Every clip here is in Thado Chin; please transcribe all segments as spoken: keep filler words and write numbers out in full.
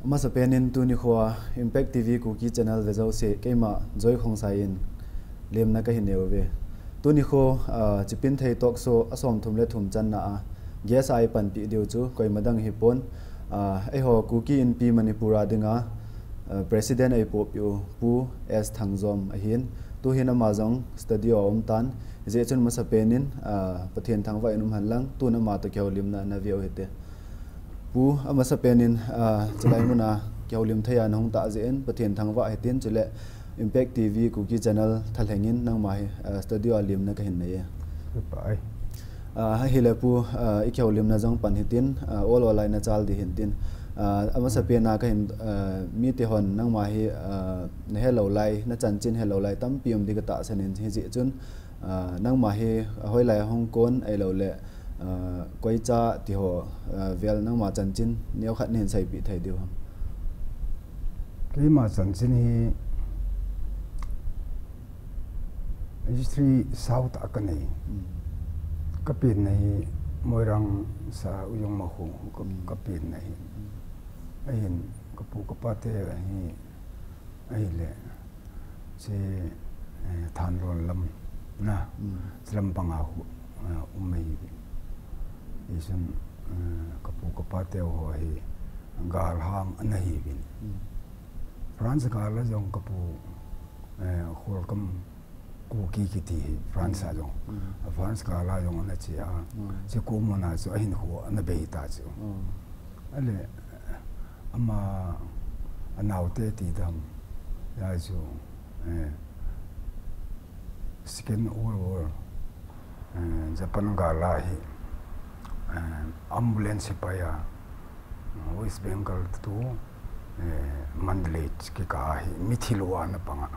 Amasapen in tuni khoa Impact T V Kuki Channel vejouse keima Joy Khongsai in lemna kahin neiuve. Tuni kho, ah, Chipinthei Talk Show asamthum le thum channa a guest a eipanpi diu chu koima dang hipon, ah, eiho Kuki Inpi Manipur a dinga, ah, President eipohpeh u Pu S Thangjom ahin. Tuhin ama jong studio a aumtan. Hijeh chun amasapen in, ah, Pathen thangvah in umhen lang, tun ama toh kihoulimna naveu hite. Pu, amasapen in, ah, chulai muna kihoulim thei a nahung tah jeh in Pathen thangvah hitin, chule Impact T V Kuki Channel thalheng in nangma hi, ah, studio a lemna kahin neiye. Pai. Ah, ahile Pu, ah, ikihoulimna jong pan hitin, ah, ol ol a inachal ding hintin. Ah, amasapen a kahin, ah, mite hon nangma hi, ah, nahelou lai, nachanchin helou lai tampi um ding katahsan in, hijeh chun, ah, nangma hi hoilai a hung kon ahilouleh, ah, koicha tiho, ah, vel nangma chanchin neokhat nahin seipeh thei diu ham? Keima chanchin hi history sautah kanei. Kapenna hi Moirang sa Ujong Makhong ka, kapenna hi. Ahin kapu kapate ahi, ahile che, eh, Thanlon lam na, chilam panga khu, eh, um ahi. Hichun, eh, kapu kapate ho hi galhang ana hiuvin. France gal a jong kapu, eh, Kholkam Kuki kiti hi France a jong. France gal a jong ana che a. Che khu muna chu ahinkho ana bei ta chu. Ale ama anaote ti dam. Hia chu, eh, Second World War, eh, Japan gal a hi, eh, ambulance hi pai a, West Bengal to, eh, Mandalay kikah a hi mithi lou a ana pang a.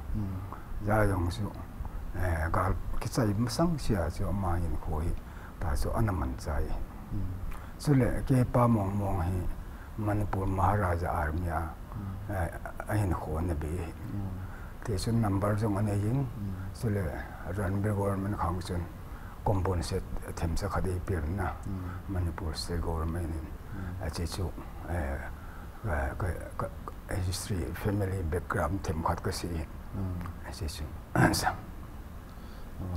Hia jong chu, eh, gal kichai masang sia chu ama hinkho hi ta chu ana manchai. Chule kei pa Mongmong hi Manipur Maharaja Army a, eh, ahinkho ana bei. Tichun number jong anei in, chule Ranbir government khang chun compensate themcha khat eipeh in na, Manipur State government in. Ache chu, eh, ka, ka, ka history, family background themkhat kasei in. Ache chu.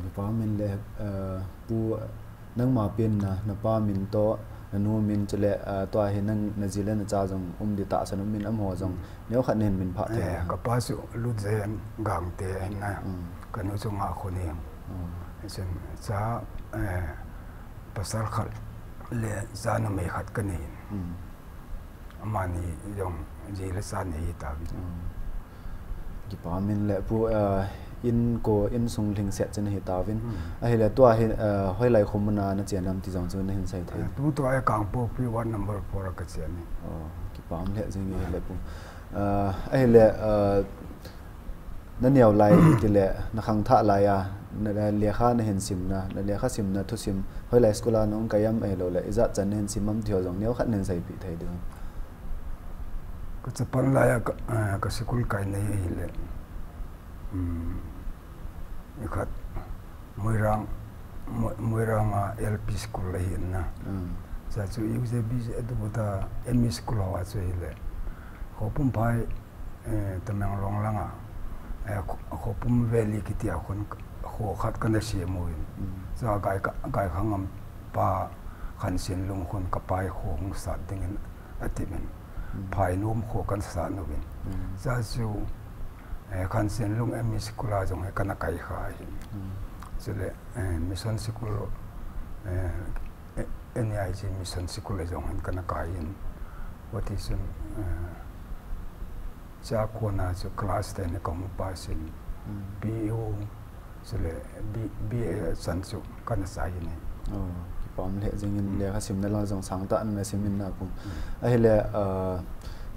Kipa um in le, eh, Pu, nangma penna, napa min toh, nanu min chule, eh, tua hi nang naji le nacha jong um ding tahsan um in, amaho jong neokhat nahin min phah thei. Eh, kapa chu Lutjayant Gangte ahin na. Kanu chu Ngakhoneng. Chun cha, eh, pasal khat le cha numei khat kanei in. Amani jong ji le cha nei hitauvin. Kipa um in le Pu, eh, inko, insung lhingset chu nahi tauvin. Ahile tua hi, eh, hoilai kho muna nachen ham ti jong chu nahin sei thei. Eh, tutua hi Kangpokpi ward number four a kachen e. Oh, kipa um lheh jeng e le Pu. Eh, ahile, eh, naneo lai tile, nakhangthah lai a, na, na lekha nahin simna, nalekha simna thusim, hoilai school a nahung kai am ahilouleh, ijat chan nahin sim am tiho jong neokhat nahin seipeh thei diu ham? Kachapan lai a ka, eh, ka school kaina hi ahile, um, ikhat Moirang, Mo-, Moirang a L P school ahi na. Cha chu U J B aduta M E school hoa chu ahile, Khopumpha, eh, Tamenglong langa, eh, Kho-, Khopum Valley kiti a khun kho khat kana sem uvin. Cha Gai ka, Gaikhangam pa Khansenlung khun kapa hi kho hung sat dingin atipin. Phainom kho kana sat uvin. Cha chu, eh, Khansenlung M E school a jong hi kana kai kha ahin. Chule, eh, Mission School, eh, N E I G Mission School a jong hin kana kai in. Hiti chun, eh, cha kona chu class ten hi kahung pass in. B U, chule B-, B A chan chu kana chai in. Oh, kipa um lheh jeng in lekha simna lang jong sangtah in nasim in na Pu. Ahile, eh,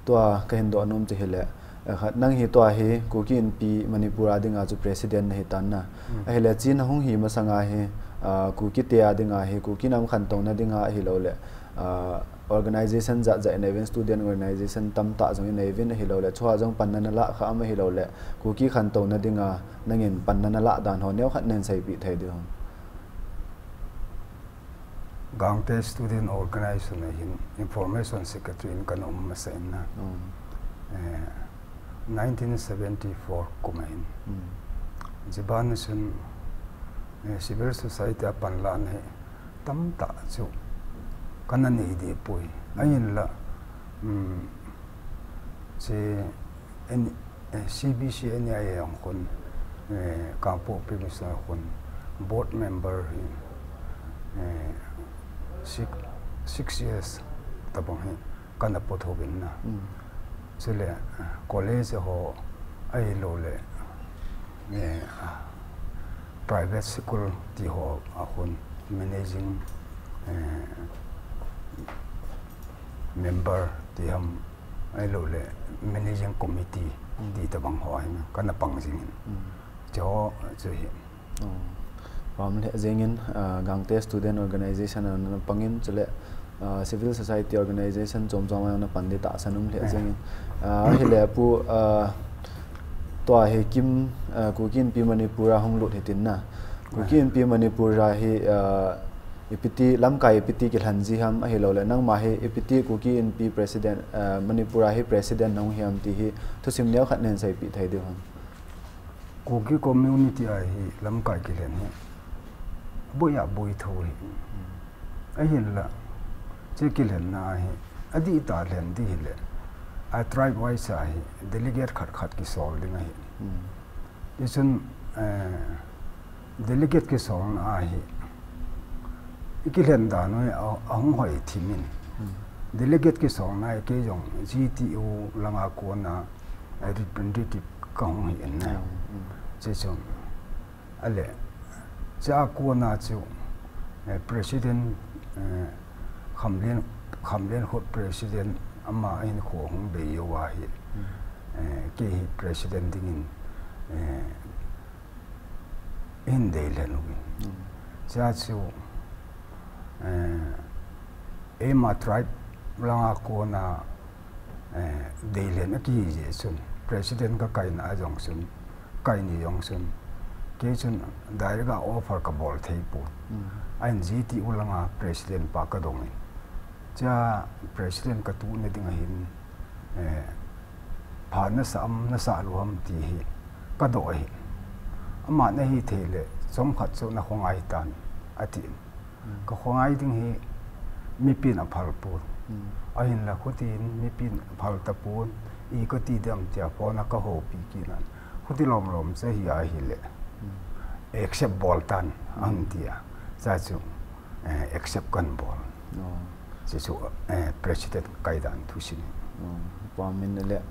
tua kahin doh nom chu hile, eh, khat nang hi tua hi Kuki Inpi Manipur a dinga chu president nahi tan na. Ahile chu nahung hi masanga hi, ah, Kuki te a dinga hi, Kuki nam khantouna dinga ahilouleh, ah, organization jat jat inei uvin, student organization tamtah jong inei uvin ahilouleh, chua jong panna nalah kha am ahilouleh, Kuki khantouna dinga nangin panna nalah dan ho neokhat nahin seipeh thei diu ham? Gangte Student Organization a hin Information Secretary in kana um masa in na. eh, nineteen seventy-four kum ahin. Hmm. Chuban a chun, eh, civil society a panlahna hi tamtah chu kana nei deh poi. Ahinla, um, chu N-, eh, C B C N I A a hung khun, eh, Kangpokpi Mission a hung khun board member hi, eh, six, six years tabang hi kana potho uvin na. Hmm. Chule, eh, college ho ahilouleh, eh, private school ti ho a hung managing, eh, member ti ham ahilouleh managing committee Hmm. ti tabang ho ahin kana pang jingin. Hmm. Chu, chu hi. Oh. Pam le jingin, ah, Gangte Student Organization a na pangin chule, ah, civil society organization chom chom a na pan di tahsan um le Eh. jingin. Ah, hile pu, ah, tua hi kim, ah, Kuki Inpi Manipur a hung lut hitin na. Kuki Eh. Inpi Manipur a hi, ah, ipiti, lamkai ipiti kilhen ji ham ahilouleh, nangma hi ipiti Kuki Inpi president, ah, Manipur a hi president nahung hi ham ti hi, thusim neo khat nei seipeh thei diu ham. Kuki community a hi lamkai kilhen hi boi a boi tho hi. Ahinla, chu kilhenna hi, adih tah lhen ding hile, a tribe wise a hi, delegate khat khat kisol ding ahi. Hmm. Tichun, eh, delegate kisolna a hi, i kilhen dan u hi a, ahung hoi thim in. Hmm. Delegate kisolna a hi kei jong G T U langa kona, eh, representative kahung hi in na. Hmm, hmm. Chuchun, ale, chua kona chu, eh, president, eh, Khamlen, Khamlenkhut president ama hinkho hung bei uva hi, Hmm. eh, kei hi president dingin, eh, hin dei lhen uvin. Hmm. Chua chu, eh, eima tribe langa kona, eh, dei lhen akihi jeh chun, president kakaina a jong chun, kaini jong chun, kei chun direct a offer kabol thei pon. Hmm. Ahin G T U langa president pa kadongin. Chua president katuhna ding ahin, eh, pha nasah am, nasah lou ham ti hi kadoh ahi. Aman ahithei le, chomkhat chu nakhongai tan, atin. Hmm. Kakhongai ding hi mipin aphal pon. Hmm. Ahinla khutin mipin aphal tapon, i kati dem tia phone a kahoupi kit nan. Khuti lom lom chu ahi ahile, Hmm. accept bol tan, Hmm. ahin tia. Chua chu, eh, accept kahin bol. Oh. Chuchu, eh, president kai dan thusim. Oh, pa min le.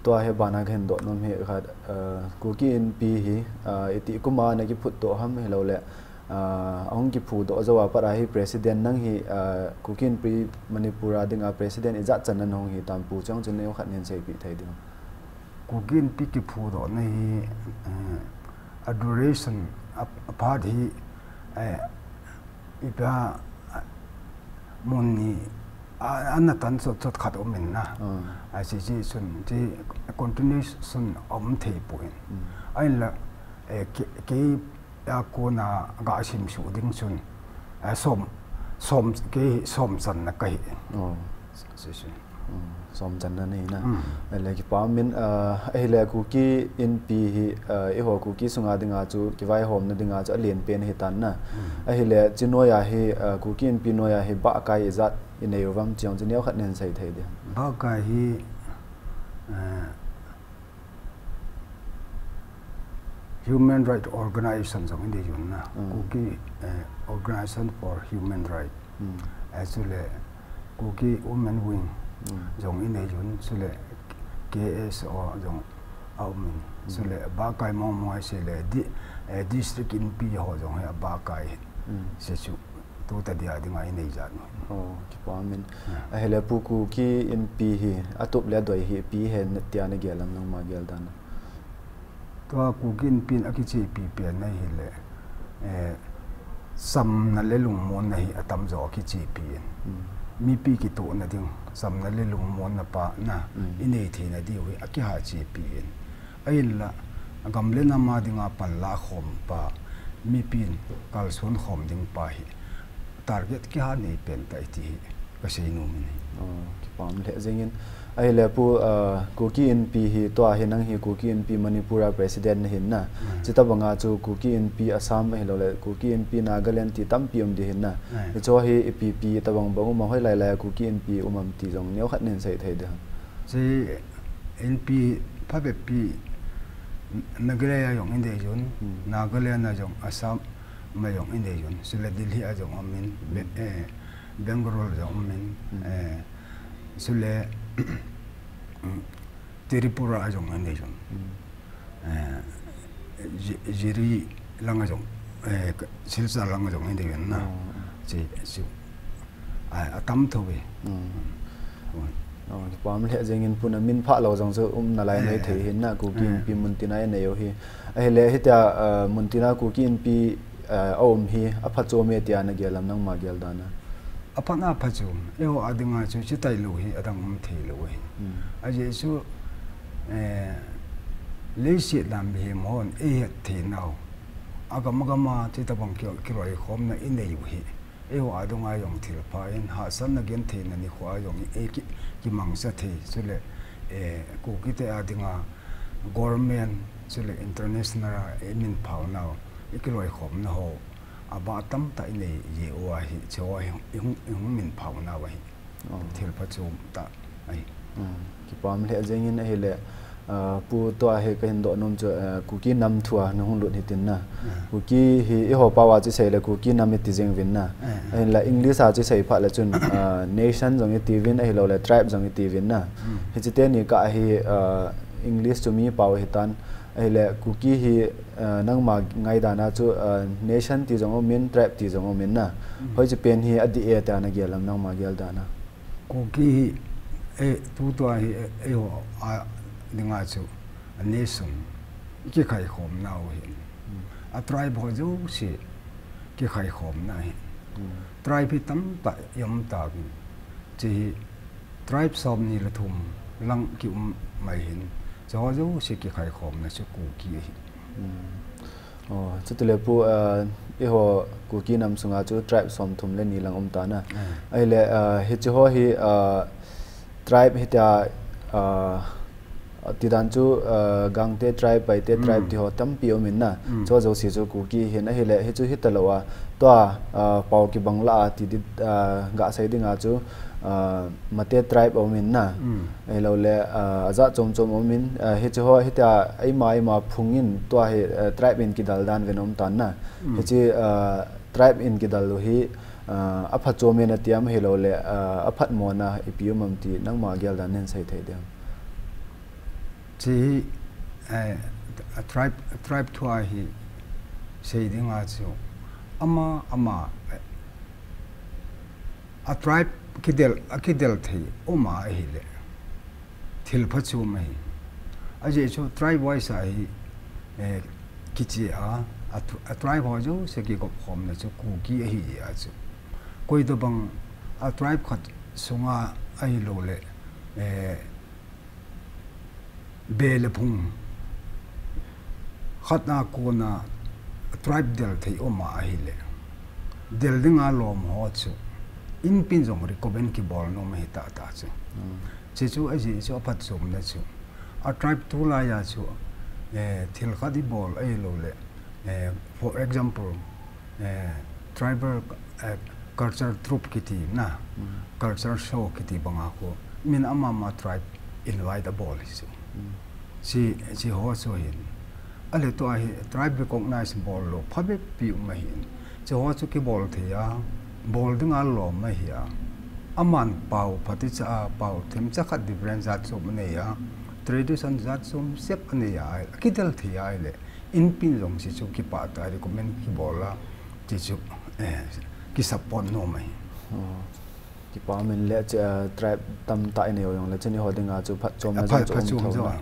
Tua hi bana kahin doh nom hi khat, eh, Kuki Inpi hi, eh, itih kum a nakiphutdoh ham ahilouleh, eh, ahung kiphudoh jou a pat a hi president nang hi, eh, Kuki Inpi Manipur a dinga president ijat chan nahung hi tam pu chang chun neo khat nei seipeh thei diu. Kuki Inpi kiphudohna hi, eh, a duration a, aphat hi, eh, ipi a, mun ni, a, ana tan chot chot khat um in na. Ah. A, chuche chun, chu continuation um thei pon. Hmm. Ahinla, eh, kei, kei a kona ga sim suh ding chun, eh, som, som, kei som channa kahi. Oh. Chuche chun. Hmm, som channa nei na. Hmm. Ahile kipa min, ah, ahile Kuki Inpi hi, ah, eiho Kuki sunga dinga chu, kivaihomna dinga chu alen pen ahi tan na. Hmm. Ahile chu noiya hi, ah, Kuki Inpi noiya hi bahkai ijat inei uvem ti jong chu neo khat nei sei thei diu. Bahkai hi, eh, Human Rights Organization jong inei uvin na. Hmm. Kuki, eh, Organization for Human Rights. Hmm. Eh, chule Kuki Women Wing Hmm. jong inei uvin, chule K S O jong aum in. Hmm. Chule bahkai mong mong ahile di-, eh, District Inpi ho jong hi abahkai. Hmm. Chuche chu. Tuta dia dinga inei jat u. Oh, kipa min. Hmm. Ahile pu Kuki Inpi hi, atup le adoi hi, ipi hen tia nagel em nangma gel dan a. Tua Kuki Inpi in akichepi pen ahile, eh, chamna le lungmonna hi atamjo akichepi in. Hmm. Mipi kitohna ding, chamna le lungmonna pa na, Hmm. inei theina diu hi akiha chepi in. Ahinla, gam le nam a dinga panla khom pa, mipin kalson khom ding pa hi target kiha nei pen tai ti hi kasei nom in ahi. Oh, kipah lheh jengin, Ahile Pu, ah, Kuki Inpi hi tua hi nang hi Kuki Inpi Manipur a president nahin na. Chutobanga chu Kuki Inpi Assam ahilouleh Kuki Inpi Nagaland ti tampi um ding ahin na. Hicho hi ipi ipi tobang bang um a, hoilai lai a Kuki Inpi um am ti jong neokhat nahin sei thei ding ham? Chi Inpi phabep pi Meghalaya a jong in dei jun, Nagaland a jong, Assam a jong in dei jun, chule Delhi a jong um in, Be-, eh, Bangalore a jong um in, eh, chule, mm, Tripura a jong in dei jun. Eh, Ji-, Jiri lang a jong, eh, Silchar lang a jong in dei jun na. Chi, chi. Ai, atam tho ve. Kipah lheh jengin Pu, namin phah lou jong chu um nalai maithei hin na, Kuki Inpi muntina inei u hi. Ahile hitia, ah, muntina Kuki Inpi, ah, aum hi aphachom e tia nagel am nangma gel dan a? Aphat na phachom. Eiho a dinga chu chutailou hi adang um theilou ahi. Ajeh chu, eh, leiset a mihem hon eihet theinau, agam agam a chutobang ki, kiloikhomna inei u hi. Eiho a dinga jong thilpha in, hahsatna gentheina nikho a jong ei ki, kimangcha thei, chule, eh, Kukite a dinga government, chule international a imin phaonau, ikiloikhomna ho, abah tamtah inei jeh u ahi, chu a ihung, ihung, ihung min phaonau ahi. Thilpha chomtah ahi. Kipah lheh jengin ahile, ah, Pu, tua hi kahin doh nom chu, ah, Kuki nam thu a nahung lut hitin na. Kuki hi eiho pao a chu seile Kuki nam iti jeng uvin na. Ahinla English a chu sei phat le chun, ah, nation jong iti uvin ahilouleh tribe jong iti uvin na. Hiche teni kah hi, ah, English chu mi pao hitan. Ahile Kuki hi, ah, nangma ngaidan a chu, ah, nation ti jong um in, tribe ti jong um in na. Hoiche pen hi adih e tia nagel am nangma gel dan a? Kuki hi, eh, tutua hi, eh, eiho a dinga chu, a nation, ikikhaikhomnau ahin. A tribe ho jouse kikhaikhomna ahin. Tribe hi tamtah i um tauvin. Hiche hi tribe somni le thum lang kium mai hin. Chuho jouse kikhaikhomna chu Kuki ahi. Chutile Pu, ah, eiho Kuki nam sunga chu tribe somthum le ni lang um tan a. Ahile, ah, hiche ho hi, ah, tribe hitia, ah, tidan chu, ah, Gangte tribe, Paite tribe ti ho tampi um in na. Chuho jouse chu Kuki ahin, ahile hichu hitalou a, tua, ah, pao kibang lah a ti di, ah, gasei dinga chu, ah, Mate tribe aum in na. Ahilouleh, ah, ajat chom chom aum in, ah, hiche ho hitia eima eima phung in tua hi, ah, tribe in kidal dan ven aum tan na. Hiche, ah, tribe in kidal u hi, ah, aphachom e nati am ahilouleh, ah, aphatmona ipi um am ti nangma gel dan nahin sei thei ding ham? Hiche hi, eh, a tribe, a tribe thu a hi sei dinga chu ama, ama, eh, a tribe kidel, akidel thei um ahile thilpha chom ahi. Ajeh chu tribe wise a hi, eh, kiche a, a tr-, a tribe ho jouse kikopkhomna chu Kuki ahi jeh a chu. Koitobang a tribe khat sunga ahilouleh, eh, be le phung khat a kona tribe del thei um ahile, del dinga lom ho chu inpin jong recommend kibol nom ahi tahtah chu. Hiche chu ajeh chu aphatchomna chu. A tribe tulai a chu, eh, thil khat ibol ahilouleh, eh, for example, eh, tribal, eh, culture troupe kiti na, culture show kiti banga khu, min ama ama tribe invite abol hi chu. Hiche, hiche ho chu ahin. Ahile tua hi tribe recognize bol lou phabep pi um ahin. Hiche ho chu kibol thei a, bol dinga lom ahi a. Aman pao phatecha a, pao themcha khat different jat chom anei a. Tradition jat chom sep anei a, akidel thei a ahile. Inpin jong hiche chu kipah tah a recommend kibol a, hiche chu, eh, kisupport nom ahi. Kipah min le, hiche, eh, tribe tamtah inei u jongle, hiche ni ho dinga chu phatchomna jong chu um tho na.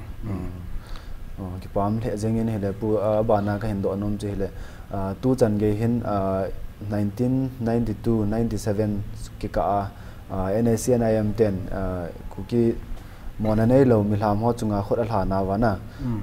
Kipah lheh jengin ahile Pu, ah, abana kahin doh nom chu ahile, ah, tuchan gei hin, ah, nineteen ninety-two ninety-seven kikah a, ah, N S C N I M ten, ah, Kuki mona neilou milham ho chunga khut alha nauva na.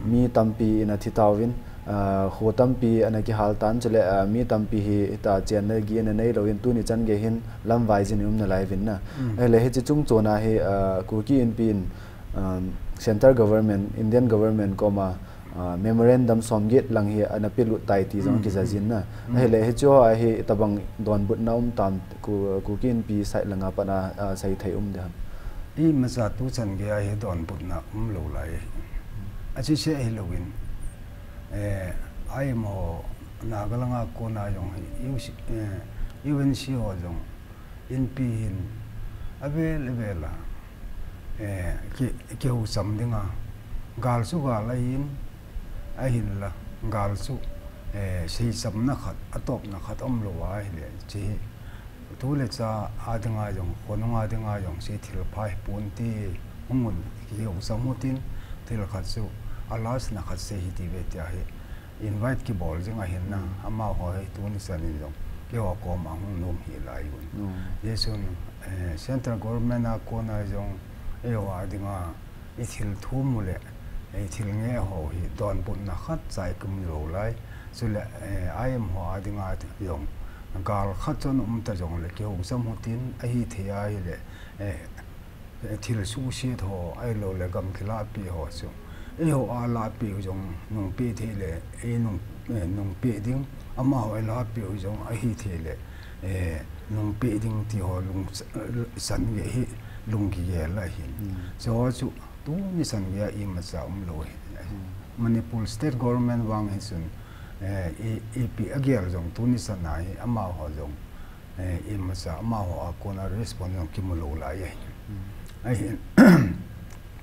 Mi tampi in athi tauvin, Ah, kho tampi ana kihal tan, chule, ah, mi tampi hi hita chenna gei ana neilou in, tuni chan gei hin lamvai jin i um nalai uvin na. Ahile hiche chungchon a hi, ah, Kuki Inpi in, um, Central Government, Indian Government koma, ah, memorandum somget lang hi ana pelut tai ti jong kija jin na. Ahile hiche ho a hi itobang donbutna um tam, Ku-, Kuki Inpi side langa pat a, ah, seithei um ding ham? Imacha tuchan gei a hi donbutna umlou lai. Achese hilou in, eh, I M ho Naga langa kona jong hi, U C, eh, U N C ho jong Inpi hin avel avel a, eh, ki, kihoucham dinga, gal chu gal ahin, ahinla, gal chu, eh, seichamna khat, atopna khat umlou a ahile, hiche tu le cha a dinga jong, khonung a dinga jong, hiche thil pha hipon ti, hung un, kihoucham utin, thil khat chu, a last na khat sei hite ve tia hi, invite kibol jing ahin na, amaho hi tuni chan in jong, keiho koma hung nom hih lai uvin. Hichun, eh, Central Government a kona jong, eiho a dinga, i thil thum u le, i thil ngeh ho hi donbutna khat cha i kimu lou lai. Chule, eh, I M ho a dinga jong, gal khat chu ana um ta jongle, kihoucham utin, ahithei ahile, eh, thil suhset ho, ahilou le gam kilahpeh ho chu. Eiho a lahpeh u jong nungpeh thei le, ei nung, eh, nungpeh ding, amaho a lahpeh u jong ahithei le, eh, nungpeh ding ti ho lungchan gei hi lunggel ahin. Hiche ho chu tuni chan gei a imacha umlou ahi. Manipur State Government vang hichun, eh, i, ipi agel jong tuni chan a hi amaho jong eh, imacha amaho a kona response jong kimu lou lai ahi. Ahin,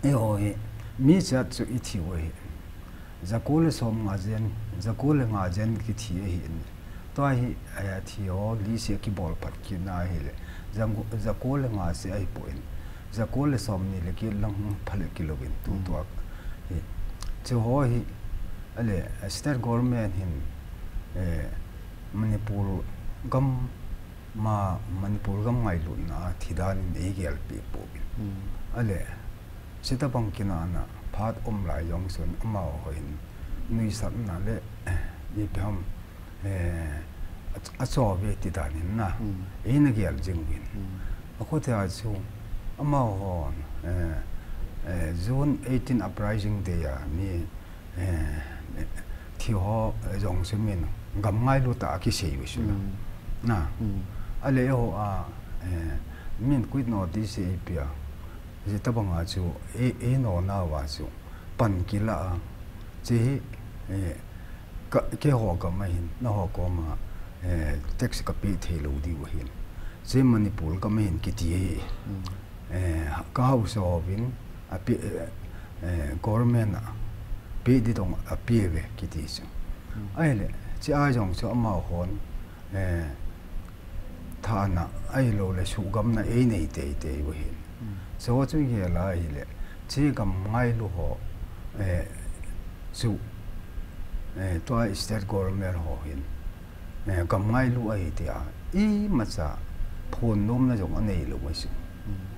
eiho hi, mi chat chu i thi u ahi. Jako le som nga jen, jako le nga jen kithi ahin. Tua hi, eh, thi ho list a kibol phat kit na ahile. Jako, jako le nga se ahipoi. Jako le som ni le get lang hung pha le kilou in tu tua hi. Hiche ho hi, ahile, state government hin, eh, Manipur gam ma Manipur gam ngailutna a thi dan in eigelpeh pouvin. Ahile, hitabang kinahna phat um lai jong chun amaho hin nuisatna le, eh, ipi ham, eh, a, achou ve ti dan in na. Eina gel jing uvin. Akhutia chu amaho, eh, eh, June eighteen uprising day a mi eh, thi ho, eh, jong chu min gam ngailu tah a kisei u chu la. Na. Ahile eiho a, eh, min quit notice eipeh a. Hitabang a chu, ei, ei nona uva chu pan kila a. Hiche hi, eh, ka, keiho gam a hin, nangho koma, eh, tax kapeh thei lou diu ahin. Hiche Manipur gam a hin kiti ahi. Eh, ka haosa uvin, ape, eh, eh, government a pe ding tong ape uve kiti chu. Ahile, hiche a jong chu amahon, eh, thana, ahilou le suhgamna einei teitei u ahin. Hiche ho chu igel a ahile, hiche gam ngailu ho, eh, chu, eh, tua state government ho hin, eh, gam ngailu ahi tia, imacha phonnomna jong anei lou ahi chu.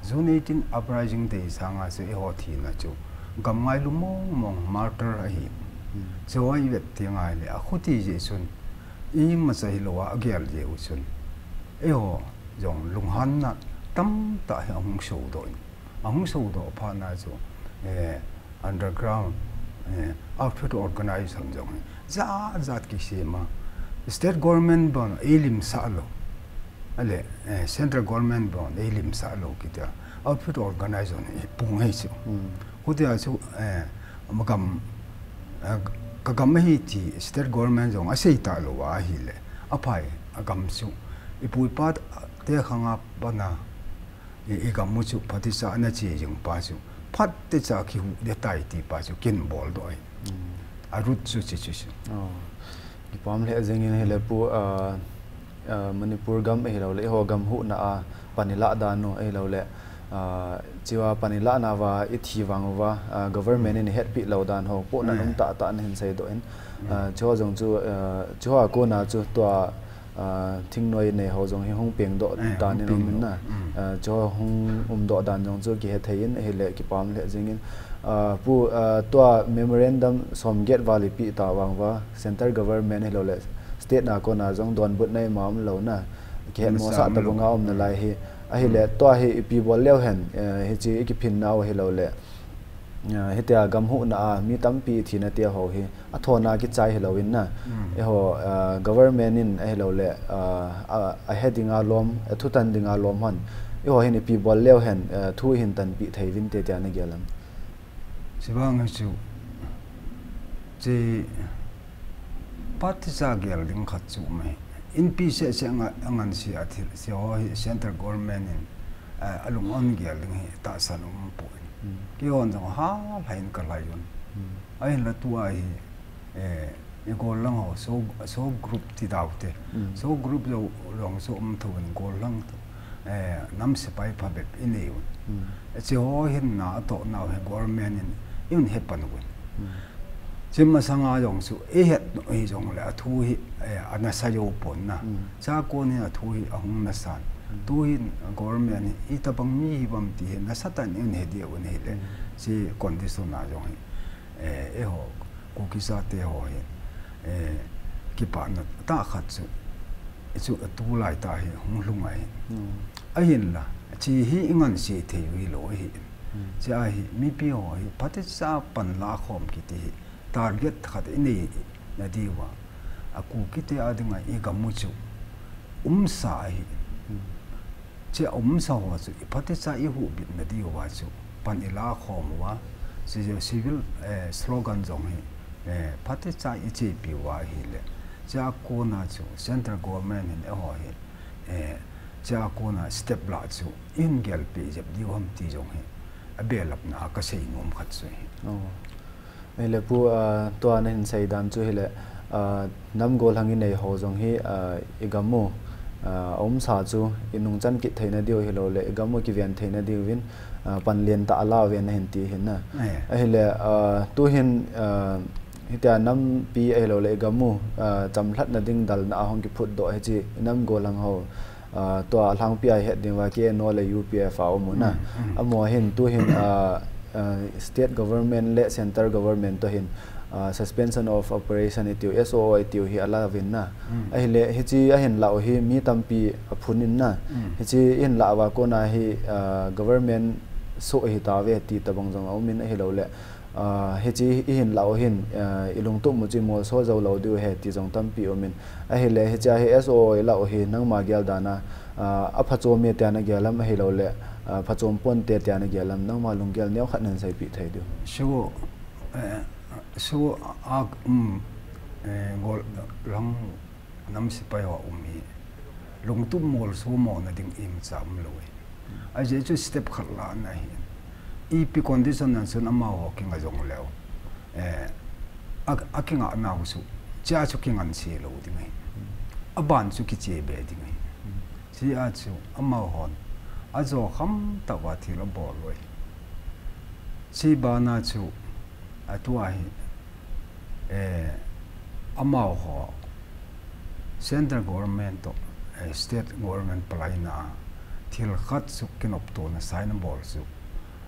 June eighteen uprising day sanga chu eiho thina chu gam ngailu mong mong martyr ahi. Hiche ho ivet teng ahile, akhuti jeh chun, imacha hilou a agel jeh u chun, eiho jong lunghanna tamtah hi ahung sodoh in. Ahung sodoh phat na chu, eh, underground, eh, outfit organization jong hi jat jat kisem a. State government bon eilimsah lou. Ahile, eh, central government bon eilimsah lou kitia. Outfit organization hi pung ahi chu. Khutia chu, eh, ama gam, eh, ka gam ahi ti state government jong asei talou ahile, aphai, agam chu, ipu ipa te khanga pat na, i, igam u chu phatecha ana che jing pa chu, phatecha kihuhde tai ti pa chu kin boldoh ahi. A root chu hiche chu chu. Kipah lheh jengin ahile pu, ah, ah, Manipur gam ahilou le, eiho gam huhna a pan ilah dan u ahilou le, ah, hichea pan ilahna uva ithi vang uva, ah, government in ihetpeh lou dan ho, pohna um tahtah nahin seidoh in, ah, hicheho jong chu, ah, hicheho a kona chu tua ah, thingnoi nei ho jong hi hung pengdoh dan in um in na. Ah, chu hung umdoh dan jong chu kihe thei in, ahile kipah le jing in. Ah, pu, ah, tua memorandum som get val ipi ta vang uva, central government hilou le state na kona jong donbutna ima um lou na. Kihet mosah tabang a um nalai hi. Ahile tua hi ipi bol leu hen, eh, hiche i kiphin nau hilou le. Ah, hitia gam huhna a mi tampi thina tia ho hi, a thona kichai hilou in na. Eiho, ah, government in ahilou le, ah, a, a he dinga lom, a thutan dinga lom hon. Eiho hin ipi bol leu hen, ah, thu hin tanpi thei vin te tia na gel am. Chuvang chu, chi party cha gel ding khat chu mai. Inpi sese anga, angan si a thil, si ho hi central government in, ah, alung on gel ding hi tahsan um poi. Kihon jong ha, lain ka lai un. Ahin la tua hi, eh, i gol lang ho, so, so group ti dau te. So group jo long so um tho in gol lang to. Eh, nam sepai phabep i nei un. Chi ho hin na to nau hi government in, i un he pan un. Chi masanga jong chu, i het no hi jong le a thu hi, eh, a nasa jo pon na. Cha kon hi a thu hi a hung nasan. Tu hin government hi, i tabang mi hi bam ti hi, nasa tan i un he dia un hi le. Chi condition a jong hi. Eh, eiho, Kuki chate ho hi, eh, kipana tah khat chu, chu tulai tah hi hung lhung ahi. Ahin la, chi hi i ngan si thei u hilou ahi. Chi a hi, mipi ho hi, party cha pan la khom kiti hi, target khat i nei na diu va. A Kuki te a dinga i gam u chu, umsa ahi. Chi a umsa ho chu, i party cha i huhbit na diu va chu, pan i la khom uva, chi chu civil, eh, slogan jong hi, eh, party cha i chepi uva hi le. Chi a kona chu, central government hin eiho hi, eh, chi a kona step la chu, i hin gelpi jep diu ham ti jong hi, a belapna a ka sei nom khat chu hi. Ahile pu, ah, tua na hin sei dan chu hile, ah, nam gollhang i nei ho jong hi, ah, i gam u, ah, a umsa chu i nungchan kit theina diu hilou le, i gam u kiven theina diu vin, ah, pan lentah a la ven na hin ti hin na. Ahile, ah, tu hin, ah, hitia nampi ahilou le, i gam u, ah, chamlhatna ding dalna a hung kiphut doh hichi, i nam gollhang ho, ah, tua lhangpi a i het ding uva K N O le U P F a um u na. Amaho hin tu hin, ah, ah, state government le central government to hin, ah, suspension of operation i tiu, S O O i tiu hi a la vin na. Ahile, hichi a hin la u hi mi tampi a phun in na. Hichi i hin la uva kona hi, ah, government so hi ta ve ti tabang jong a um in ahilou le. Ah, hichi i hin la u hin, ah, i lungtup mu chu i molso jou lou diu he ti jong tampi um in. Ahile, hichi a hi S O O i la u hi nangma gel dan a, ah, a phachom e tia na gel am ahilou le, ah, phachom pon te tia na gel am, nangma lunggel neo khat nan seipi thei diu. Chu, eh, chu a, um, eh, gollhang nam sepai ho um hi, lungtup molso mona ding imacha um lou e. Ajeh chu step khat la na hi. Ipi condition nan chun amaho kinga jong leu. Eh, a, a kinga nau chu, chi a chu kingan se lou ding ahi. A ban chu kiche be ding ahi. Chi a chu, amahon, a jo kham tah uva thil a bol u ahi. Chi bana chu, a tua hi, eh, amaho, central government to, eh, state government palaina a, thil khat chu kinoptona sign a bol chu,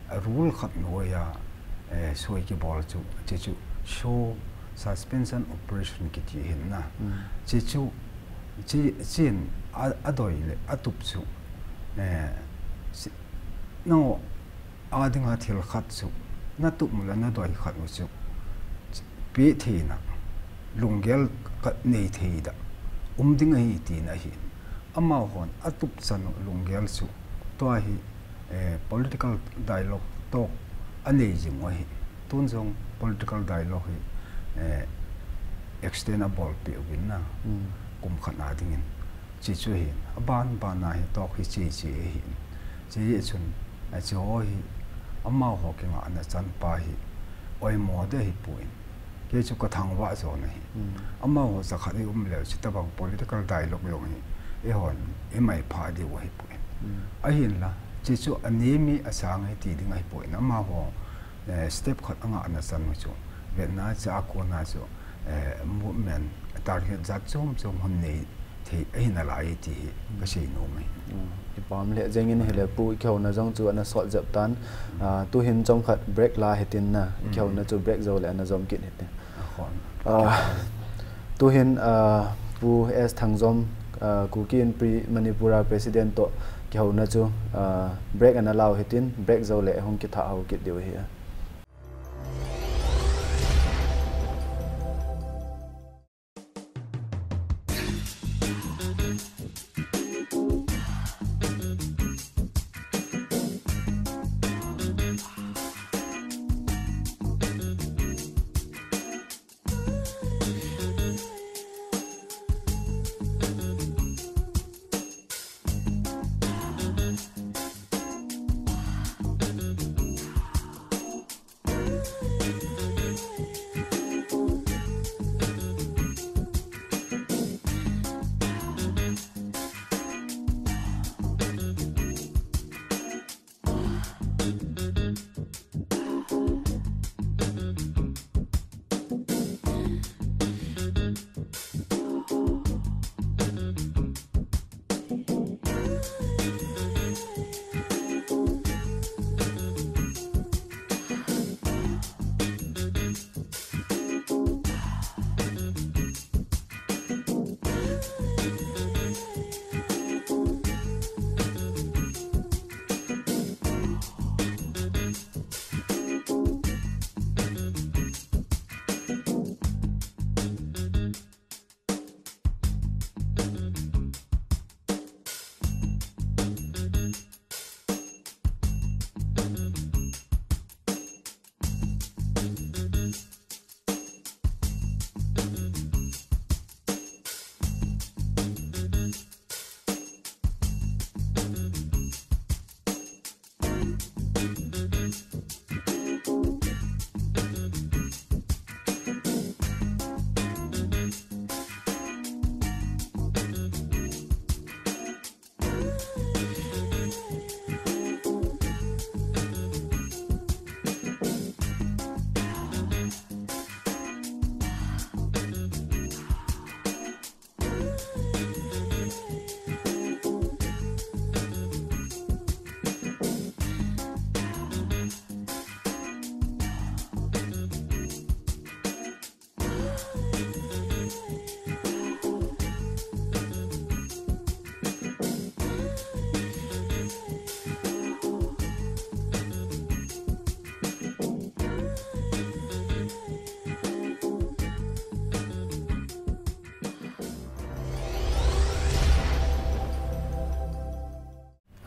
a rule khat noiya, eh, soi kibol chu, chi chu, show suspension operation kiti hin na. Chi chu, chi, chin, a, a doi le, a tup chu, eh, si, no, a dinga thil khat chu, na tup mu le na doi khat u chu, pe theina, lunggel ka nei thei da, um ding ahi tina ahi. Amahon a tup chan u lunggel chu, tua hi, eh, political dialogue talk a nei jing u ahi. Tun jong political dialogue hi, eh, extend a bolpeh uvin na, kum khat na dingin. Chi chu ahin, a ban ban a hi talk hi che che ahin. Chi hi chun, a chi ho hi, amaho kingahna chan pa hi, oimo de hi poi. Kei chu ka thangvah jo na hi. Amaho cha khat hi um leu, chi tabang political dialogue jong hi, eihon, i mai pha diu ahi poi. Ahin la, chi chu a nem e a sang e ti ding ahi poi. Amaho, eh, step khat a ngahna chan u chu, vetna cha a kona chu, eh, movement, target jat chom chom hon nei, thei ahi nalai ti hi kasei nom e. Kipah le jengin hile Pu, i kihouna jong chu ana sot jep tan. Ah, tuhin chomkhat break la hitin na, i kihouna chu break jou le ana jom kit hitin. Ah, tuhin, ah, Pu S Thangjom, ah, Kuki Inpi Manipur a President toh kihouna chu, ah, break ana lau hitin, break jou le hung kitha hou kit diu hi.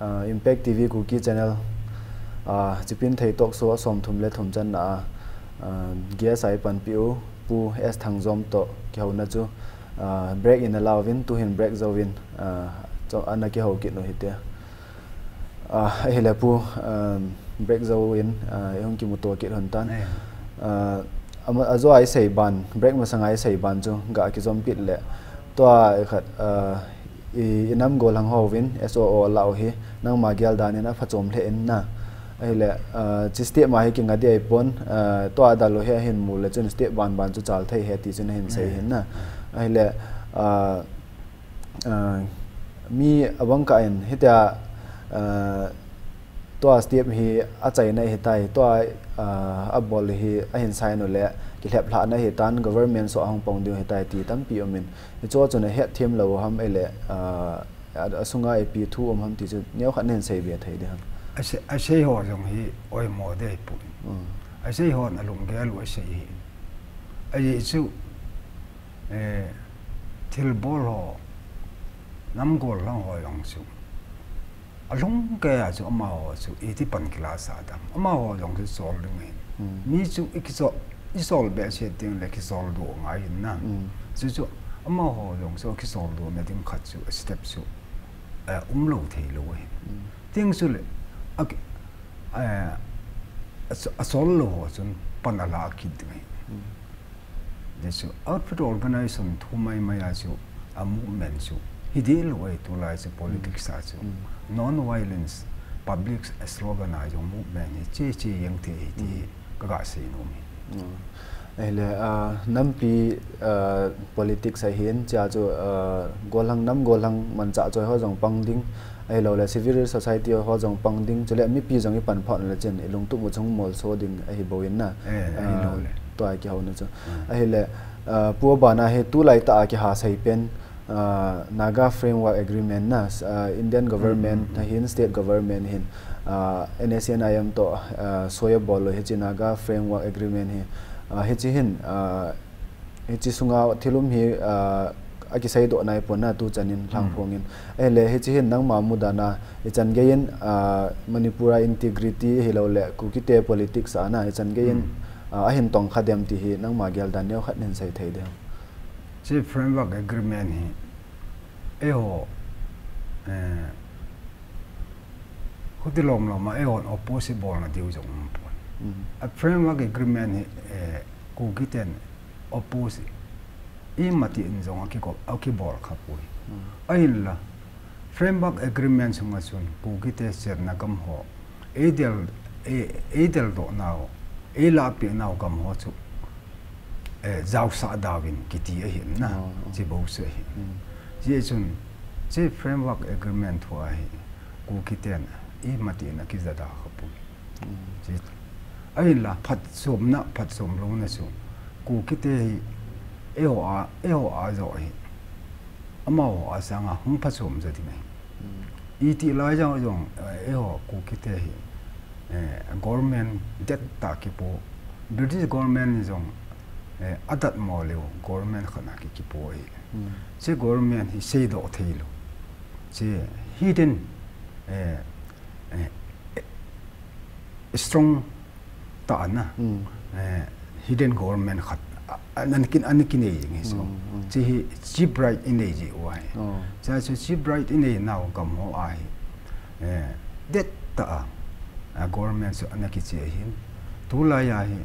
Ah, Impact T V Kuki Channel, ah, Chipinthei Talk Show a som thum le thum channa a, ah, guest a i panpi u Pu S Thangjom toh kihouna chu, ah, break in a lauvin, tuhin break jouvin, ah, chu ana kihou kit u hite. Ah, ahile Pu, ah, break jouvin, ah, i hung kimuto kit lhon tan. Eh. Ah, ama, ajo a i sei ban, break masang a i sei ban chu ga kijom kit le. Tua i khat, ah, i, i nam gollhang houvin S O O a la u hi, nangma gel dan in aphachom lheh in na. Ahile, ah, chi step ma hi kinga ding ahipon, ah, tua a dal u hi ahin mu le chun step ban ban chu chal thei ahi ti chun ahin sei ahin na. Ahile, ah, ah, mi abang kah in hitia, ah, tua step hi achaina ahitai, tua, ah, abol hi ahin sign u le kilhep lhahna ahitan, government soh a hung pang ding ahitai ti tampi um in, hichu chun ahet them lou ham ahile, ah, a, asunga ipi thu um ham ti chu neokhat nahin sei be thei ding ham? Asei, asei ho jong hi oimo ding ahipoi. Mm. Asei hon alunggel u asei hi. Ajeh chu, eh, thilbol ho, nam gollhang ho jong chu alunggel a chu amaho chu iti pan kila sah dam. Amaho jong chu sol ding ahin. Mm. Mi chu i kisol, i sol behseh ding le kisol doh ngai in na. Mm. Chu chu amaho jong chu kisol doh na ding khat chu step chu, eh, um lou thei lou ahin. Mm. Tiang chu le, a ki-, eh, a so-, asol lou ho chun pan ala kit ding ahin. Mm. Jesu outfit organization thu mai mai a chu, a movement chu hi deh lou ahi, tulai chu politics a chu. Mm. Non-violence public slogan a jong movement hi che che jeng thei ahi ti hi ka ga sei nom e. Mm. Ahile, ah, nampi, ah, politics ahin, chia chu, ah, golhang nam, golhang manchah choi ho jong pang ding, ahilou le civil society ho jong pang ding, chule mipi jong i pan phat le chin, i lungtup u chung molso ding ahi bou in na. Eh, ahilou le. Tua kihouna chu. Hmm. Ahile, ah, pu bana hi tulai tah a kiha sei pen, ah, Naga Framework Agreement na, ah, Indian government, hmm, hmm, hmm, hin, state government hin, ah, N S C N I M to, ah, soya bol lo hichi Naga Framework Agreement hi, ah, hichi hin, ah, hichi sunga thil um hi, ah, akisei doh nai pon na tu chanin lhang, hmm, phong in. Ahile hichi hin nangma mudan a, i chan gei in, ah, Manipur a integrity hilou le Kuki te politics a na, i chan gei in, hmm, ah, ahin tong kha dem ti hi nangma gel dan neo khat nin sei thei dem. Chi Framework Agreement hi, eiho, eh, huti lom lom a, eiho oppose bol na diu jong um pon. Mm. A Framework Agreement hi, eh, Kuki ten oppose, i mati in jong aki ko, aki bol kha poi. Mm. Ahinla, Framework Agreement sunga chun, Kuki te cherna gam ho, eidel, e, eidel doh nau, eilahpeh nau gam ho chu, eh, jaosah dauvin kiti ahin na, oh, oh, chi bou se ahin. Mm. Chi chun, chi Framework Agreement thu ahi, Kuki ten, i mati in akija da kha poi. Mm. Chi, ahinla, phatchomna, phatchom louna chu, Kuki te hi, eiho a, eiho a jo hi. Amaho a sanga hung phachom ja ding ahi. Mm. Iti lai jong jong, eh, eiho Kuki te hi, eh, government det tah kipo, British government jong, eh, adat mo leu government khat na ki, kipo ahi. Mm. Chi government hi seidoh thei lou. Chi hidden, eh, eh, eh, strong tah na, mm, eh, hidden government khat, a, a, ana kin, ana kinei jing hi so. Mm, mm. Chi hi cheap bribe inei ji u ahi. Oh. Cha chu cheap bribe inei nau gam ho ahi. Eh, det tah a, a government chu ana kiche ahin. Tulai a hi,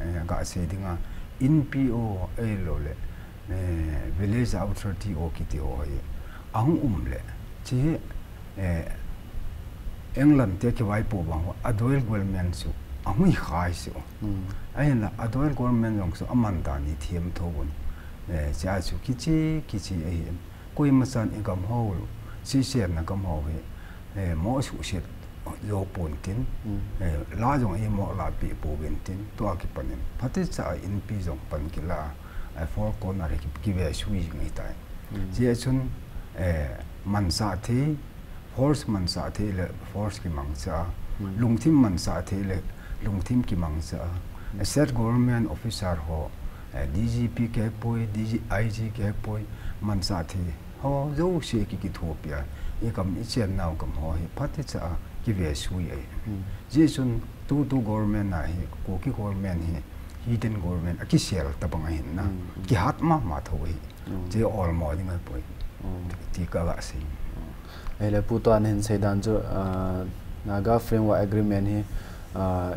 eh, ga sei dinga, N P O ahilou le, eh, Village Authority o kiti o hi, ahung um le. Chi hi, eh, England te kivaipoh bang ho, a Doyle government chu, ahung hi khai si o. Mm. Ahinla, a Doyle government jong chu, aman dan hi thiam tho un. Eh, chia chu kichi, kichi ahin. Koima chan i gam ho, si cherna gam ho hi, eh, mo suhset jo pon tin, mm, eh, la jong i mo lahpeh pouvin tin, tua kipan in, phatecha a inpi jong pan kila, eh, four corner hi ki, kive sui jing ahitai. Mm. Chia chun, eh, mansah thei, force mansah thei le force kimangcha, mm, lungthim mansah thei le lungthim kimangcha, mm, eh, state government officer ho, eh, D G P kihepoi, D G, I G kihepoi, mansah thei ho jouse ki, kithopi a, i gam i chennau gam ho hi phatecha a kive sui ahi. Mm. Jeh chun tutu government a hi, Kuki government hi, hidden government, akisel tabang ahin na, mm, mm, kihat mama tho ahi. Mm. Jeh olmo ding ahipoi. Mm. Ti ka ga sei. Mm. Ahile pu tua nahin seidan chu, ah, Naga Framework Agreement hi, ah,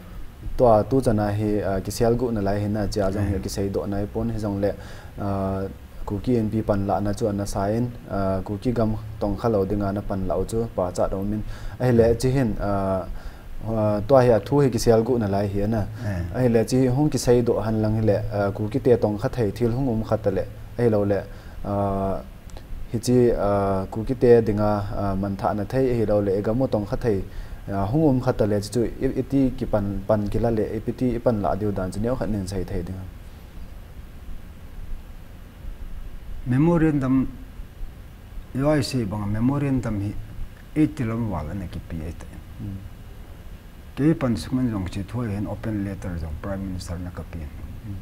tua tuchan a hi, ah, kisel guh nalai ahin na, chia jong hi, mm, kiseidoh nai pon hijongle, ah, Kuki Inpi panlahna chu ana sa in, ah, Kuki gam tongkha lou dinga ana panlah u chu pachat aumin. Ahile, mm, chi hin, ah, ah, tua hi athu hi kisel guh nalai ahi na. Mm. Ahile, chi hi hung kiseidoh henlang hile, ah, Kuki te tongkha thei thil hung um kha tale. Ahiloule, ah, hichi, ah, Kuki te dinga, ah, manthahna thei ahiloule, i gam u tongkha thei, ah, hung um kha tale, chuchu i, iti kipan, pan kila le, ipiti i panlah diu dan chu neokhat nin sei thei ding. Memorandum, U I C banga memorandum hi eighty lam val ana kipe ahitai. Hmm. Kei pan sunga jong chi thu ahin open letter jong Prime Minister na kapen. Hmm.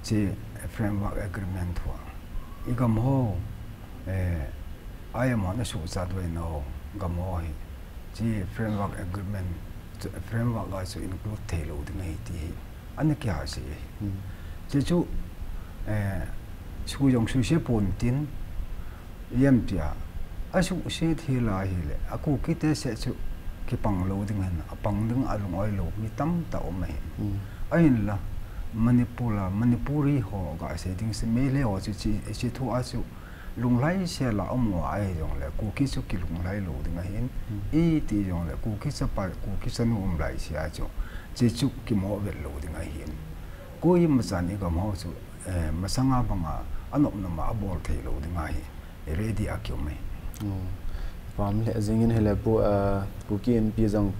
Chi framework agreement thua. I gam ho, eh, I M F na suhchat uva na ho, gam ho hi. Chi framework agreement, chu framework a chu include thei lou ding ahi ti hi. Ana kihahsei e. Hmm. Chuchu, eh, sui jong suise pon tin, ijemtia, asuhset hila ahile, a Kuki te seh chu kipang lou ding ahin, apang ding a lung-oi lou mi tamtah um ahin. Hmm. Ahinla, Manipur a, Manipuri ho gasei ding se, Meitei ho chu chi, chi thu a chu, lunglhai sela um uva ahi jongle, Kuki chu kilunglhai lou ding ahin, hmm, iti jongle, Kuki chapa, Kuki chanu um lai sia chu, chi chu kimo vet lou ding ahin. Koima chan i gam ho chu, eh, masanga banga anop nop a abol thei lou ding ahi. I ready a kium e. Oh. Pam le jingin hele pu, ah, Kuki Inpi jong,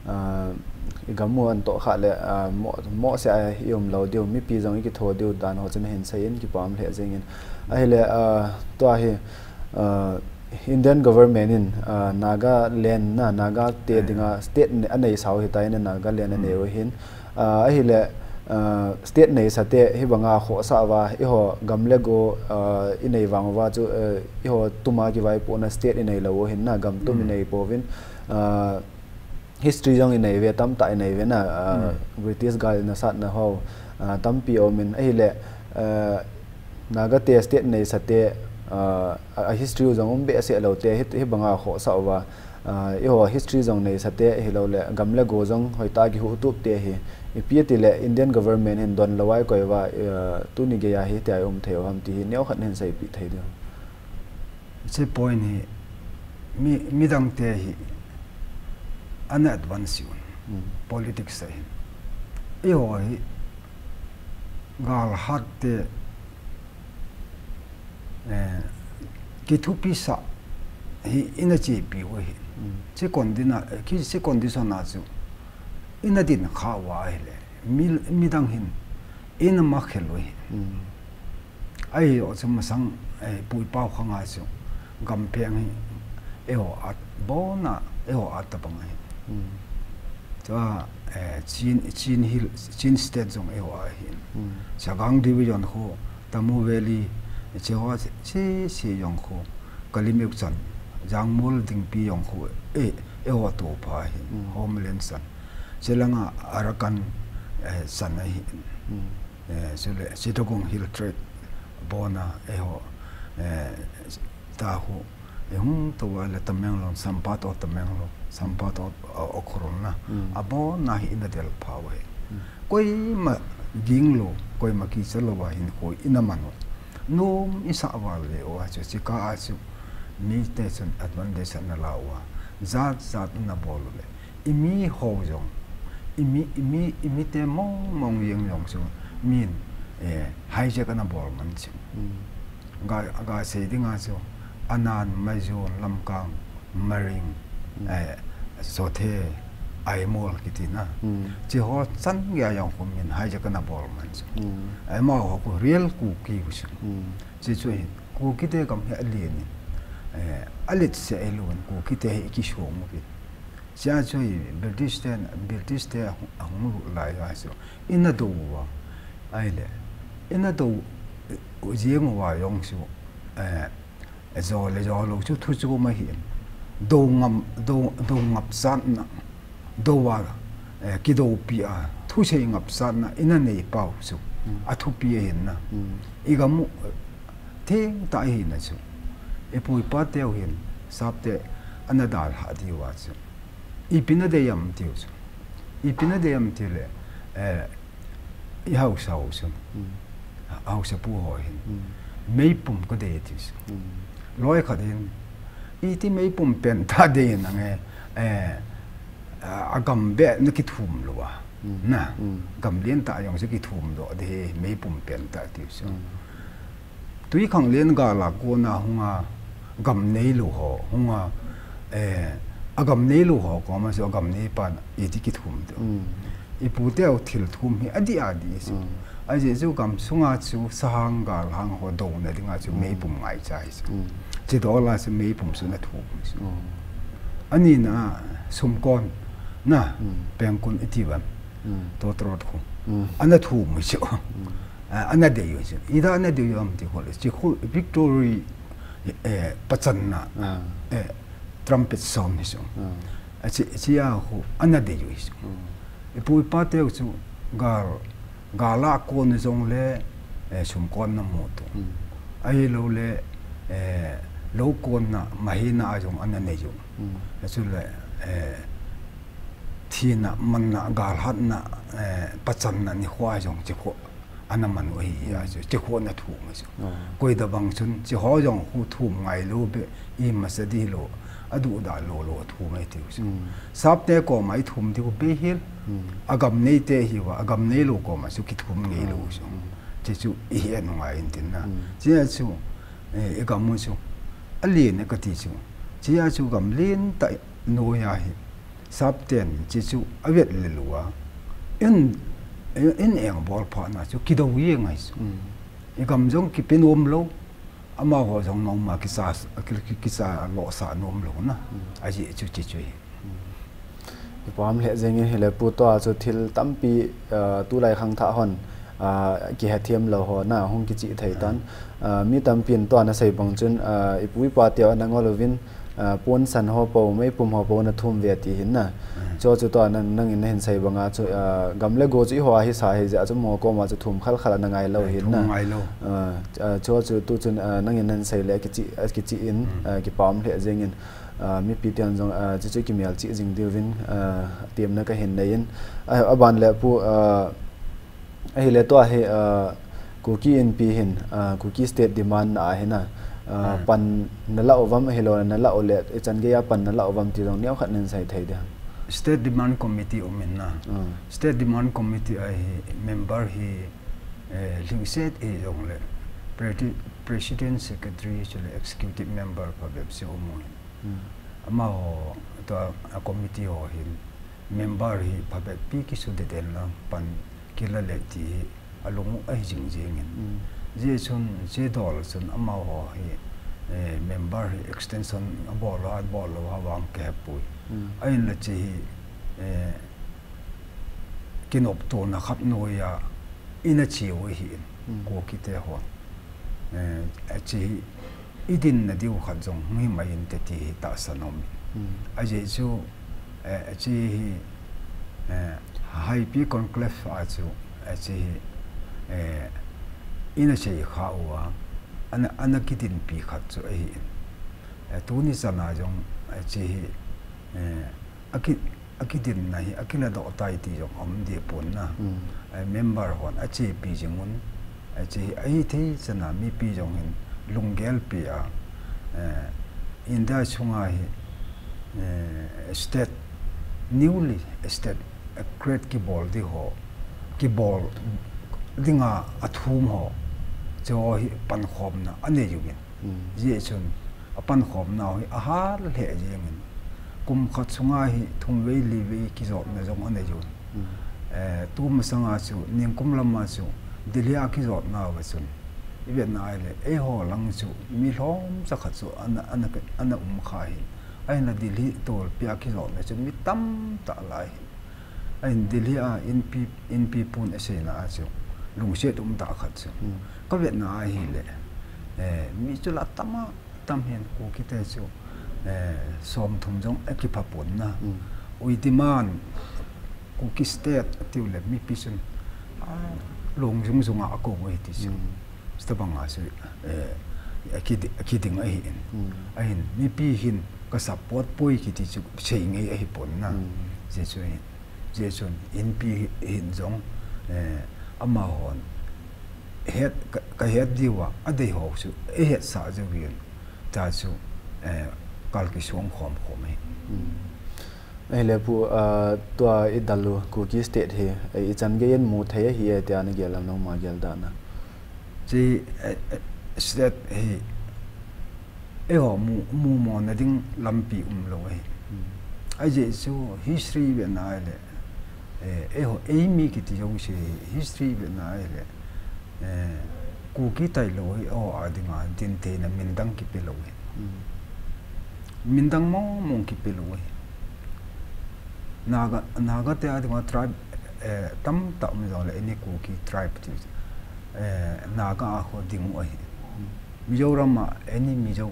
ah, i gam u an toh kha le, ah, mo, mo se a i um lou diu, mipi jong i kitho diu dan ho chun hin seiyin kipam le jingin. Ahile, ah, tua hi, ah, Indian government in, ah, Nagaland na, Naga te dinga state ne, anei sau hita in Nagaland anei u hin. Ah, ahile, ah, state neisa te hi banga khohsah uva, eiho gam le go, ah, i nei vang uva chu, eh, eiho tuma kivaipohna state i nei lou u hin na, gam tum i nei pouvin, ah, history jong i nei ve, tamtah i nei ve na, ah, British gal in asatna ho, ah, tampi um in, ahile, ah, Naga te state neisa te, ah, a, a history u jong um behseh lou te, hi, hi banga khohsah uva, ah, eiho history jong neisa te, hilou le, gam le go jong hoitah a kihuhtup te hi, ipi ati le Indian government hin donlou a i koi uva, ah, tuni geiya hitia i um thei u ham ti hi, neokhat hin seipeh thei diu. Hiche point hi, mi, midang te hi, ana advance un, politics a hin. Eiho hi, gal hat te, eh, kithupisah hi ina chepi u ahi. Hiche condition a, hiche condition a chu ina din kha uva ahile, mi, midang hin ina makhel u ahi. Ahi o chu masang, eh, pu i pau khang a chu gam pheng hi eiho a bona, eiho a tabang ahi. Chua, eh, Chin, Chin Hill, Chin State jong eiho ahi. Chagang Division khu, Tamu Valley, hiche ho, hiche, hiche jong khu, Kalaymyo chan, Jangmol Dingpi jong khu, eh, eiho toh pha ahi, Homeland chan. Hiche langa Arakan, eh, chan ahi. Eh, chule, Chittagong Hill Tracts, bona, eiho, eh, ta khu, Ei hung tou a le Tamenglong, Sampato Tamenglong, Sampato, uh, Ukhrul na. Abona hi ina del pha u ahi. Koima ging lou, koima kicha lou a hinkho ina man u. Nom i sah val ve u a chu, chika a chu. Mite chun advantage ana la u a. Jat jat ana bol u le. I mi ho jong, i mi, i mi, i mite mong mong jeng jong chu min, eh, hijack ana bol man chu. Ga, ga sei ding a chu, Annan, Majun, Lamkang, Maring, eh, Chothe, Aimol kiti na. Hiche ho chan geiya jong khu min hijack ana bol man chu. Amaho khu real Kuki u chu. Hiche chu hin, Kuki te gam hi alen in, eh, alet seh ahi lou in, Kuki te hi i kisong u hi. Hichea chu hi British te, British te ahung, ahung lut lai a chu ina dou uva. Ahile, ina dou, eh, jeng uva jong chu, eh, jo le jo lou chu thu chu ma hi in. Dou ngam, dou, dou ngap chan na, dou a, eh, kidoupi a, thusei ngap chan na, ina nei pau chu. A thupi ahin na. I gam u, eh, theng tah ahi na chu. I pu i pa teu hin, sap te, ana dalha diu a chu. Ipi na dei am tiu chu. Ipi na dei am ti le, eh, i hausa u chu. Hausa pu ho hin. Meipum ka dei tiu chu. Loi khat hin, iti meipum pen tah dei na nge, eh, a gam be na kithum lou a. Na, gam lien tah jong chu kithum lou a dei meipum pen tah tiu chu. Twikhanglen gal a kona hunga gam neilou ho, hunga, eh, a gam neilou ho koma chu a gam neipan iti kithum tiu. I pu teu thil thum hi adih adih chu. Ajeh chu gam sunga chu sahang galhang ho douna dinga chu meipum ngaicha hi chu. Chi dola chu meipum chu na thum hi chu. Ani na sumkon na pengkon iti van. Totrot khu. Ana thum hi chu. A, ana dei u chu. Ida ana dei u am ti khu le. Chi khu victory, eh, pachanna, eh, trumpet sound hi chu. A chi, chi a khu ana dei u hi chu. I pu i pa teu chu gal, gal a kon jong le, eh, sumkon na mu tu. Ahilou le, eh, lou konna mahina a jong ana nei u. Chule, eh, thina, manna, galhatna, eh, pachanna nikho a jong chi khu ana man u ahi a chu, chi khu ana thum a chu. Koi da bang chun, chi ho jong khu thum ngai lou be, i masa di lou, aduhdah lou lou a thum ahi tiu chu. Hmm. Sapte koma ithum diu beihel. Hmm. Agam neite hiuva, agam neilou koma chu kithum ngeilou chu. Hmm. Chuchu ihe nunga intin na. Hmm. Chea chu, eh, igam u chu alen e kati chu. Chea chu gam lentah noiya hi sapten chuchu avet lel uva, in, in engbol phat na chu kidou jeng ahi chu. Hmm. Igam jong kipe nom lou. Amaho jong noma kisa, ki, ki, kisa lohsah nom lou na. Hmm. Ajeh chu chuchu hi. Hmm. Kipah lheh jengin, hile pu, tua chu thil tampi, ah, tulai khangthah hon, ah, kihethem lou ho na hung kichih thei tan. Hmm. Ah, mi tampin tua nasei bang chun, ah, ipu ipa teu ana ngol uvin, ah, ponsan ho po, meipum ho po nathum uve ti hin na. Hmm. Chu chu tua nang, nangin nahin sei banga chu, ah, gam le go chu eiho a hisa hijeh a chu amaho koma chu thum khalkhal ana ngai lou hin na. Thum ngai lou. Ah, ah, chu chu tu chun, ah, nangin nahin sei le kichih, ah, kichih in, hmm, ah, kipah lheh jengin, ah, mipi ten jong, ah, chuchu kimelchih jing diuvin, ah, temna kahin nei in. Ah, aban le pu, ah, ahile tua hi, ah, Kuki Inpi hin, ah, Kuki State demand na ahi na, ah, hmm, pan nalah uvam ahilou le nalah u le ichan geiya pan nalah uvam ti jong neokhat nahin sei thei ding ham? State Demand Committee um in na. Hmm. State Demand Committee a hi member hi, eh, lhingset hijongle Presi-, President, Secretary chule Executive Member phabep chu um u hin. Hmm. Amaho, tua, a committee ho hin member hi phabep pi kisu deden lang pan kila le ti hi alung u ahi jing jengin. Hmm. Hijeh chun, che dol chun amaho hi, eh, member hi extension abol lou, abol lou ham vang kahepoi. Hmm. Ahinla che hi, eh, kinoptona khat noiya ina cheu ahin, hmm, Kuki te hon. Eh, ache hi idinna diu khat jong hung himai inte ti hi tahsan aum in. Hmm. Ajeh chu, eh, ache hi, eh, Haipi Conclave a chu, ache hi, eh, ina chei kha uva, ana, ana kidinpi khat chu ahin. Eh, tuni chana jong, ache hi, eh, aki, akidinna hi akiladoh tai ti jong aum deh pon na. Hmm. Eh, member hon achepi jing un, ache hi ahithei chana mipi jong hin lunggel pi a, eh, India chunga hi, eh, state, newly state, eh, create kibol ding ho, kibol dinga athum ho, chu hi pankhomna anei uvin. Hmm. Hijeh chun, apankhomnau hi ahal lheh jengin. Kum khat sunga hi thum vei li vei kijotna jong anei uvin. Hmm. Eh, tumasanga chu, ningkum lama chu, Delhi a kijotnauva chun, ivetna ahile, eiho lang chu, mi lhomcha khat chu, ana, ana, ana um kha hi. Ahinla Delhi tolpi a kijotna chu, mi tamtah lai hi. Ahin Delhi a Inpi, Inpi pun aseina a chu, lungset umtah khat chu. Hmm. Kavetna ahile, eh, mi chu la tama, tam hin Kuki te chu, eh, somthum jong akipha pon na. Hmm. We demand Kuki State atiu le mipi chun, ah, long jung junga akou u ahi ti chu. Hmm. Chuti banga chu, eh, akidi-, akiding ahin. Hmm. Ahin mipi hin ka support poi kiti chu sei ngei ahi pon na. Hmm. Hijeh chun hin. Hijeh chun Inpi hin jong, eh, amahon het, ka, kahet diuva, adei ho chu, eihetsah jouvin, ta chu, eh, kalkisong khom khom ahi. Hmm. Ahile pu, ah, tua idal u Kuki State hi, eh, ichan geiyin mu thei ahi e tia nagel lam nangma geldan a. Che, eh, eh, state hi, eiho mu, mumona ding lampi umlou ahi. Hmm. Ajeh chu history vetna ahile, eh, eiho, eimi kiti jouse history vetna ahile, eh, Kuki tailou hi eiho a dinga dintheina min dang kipelou ahi. Hmm. Min dang mong mong kipelou ahi. Naga, Naga te a dinga tribe, eh, tamtah um jongle any Kuki tribe ti, eh, Naga a khu ding u ahi. Hmm. Mizoram a any Mizo,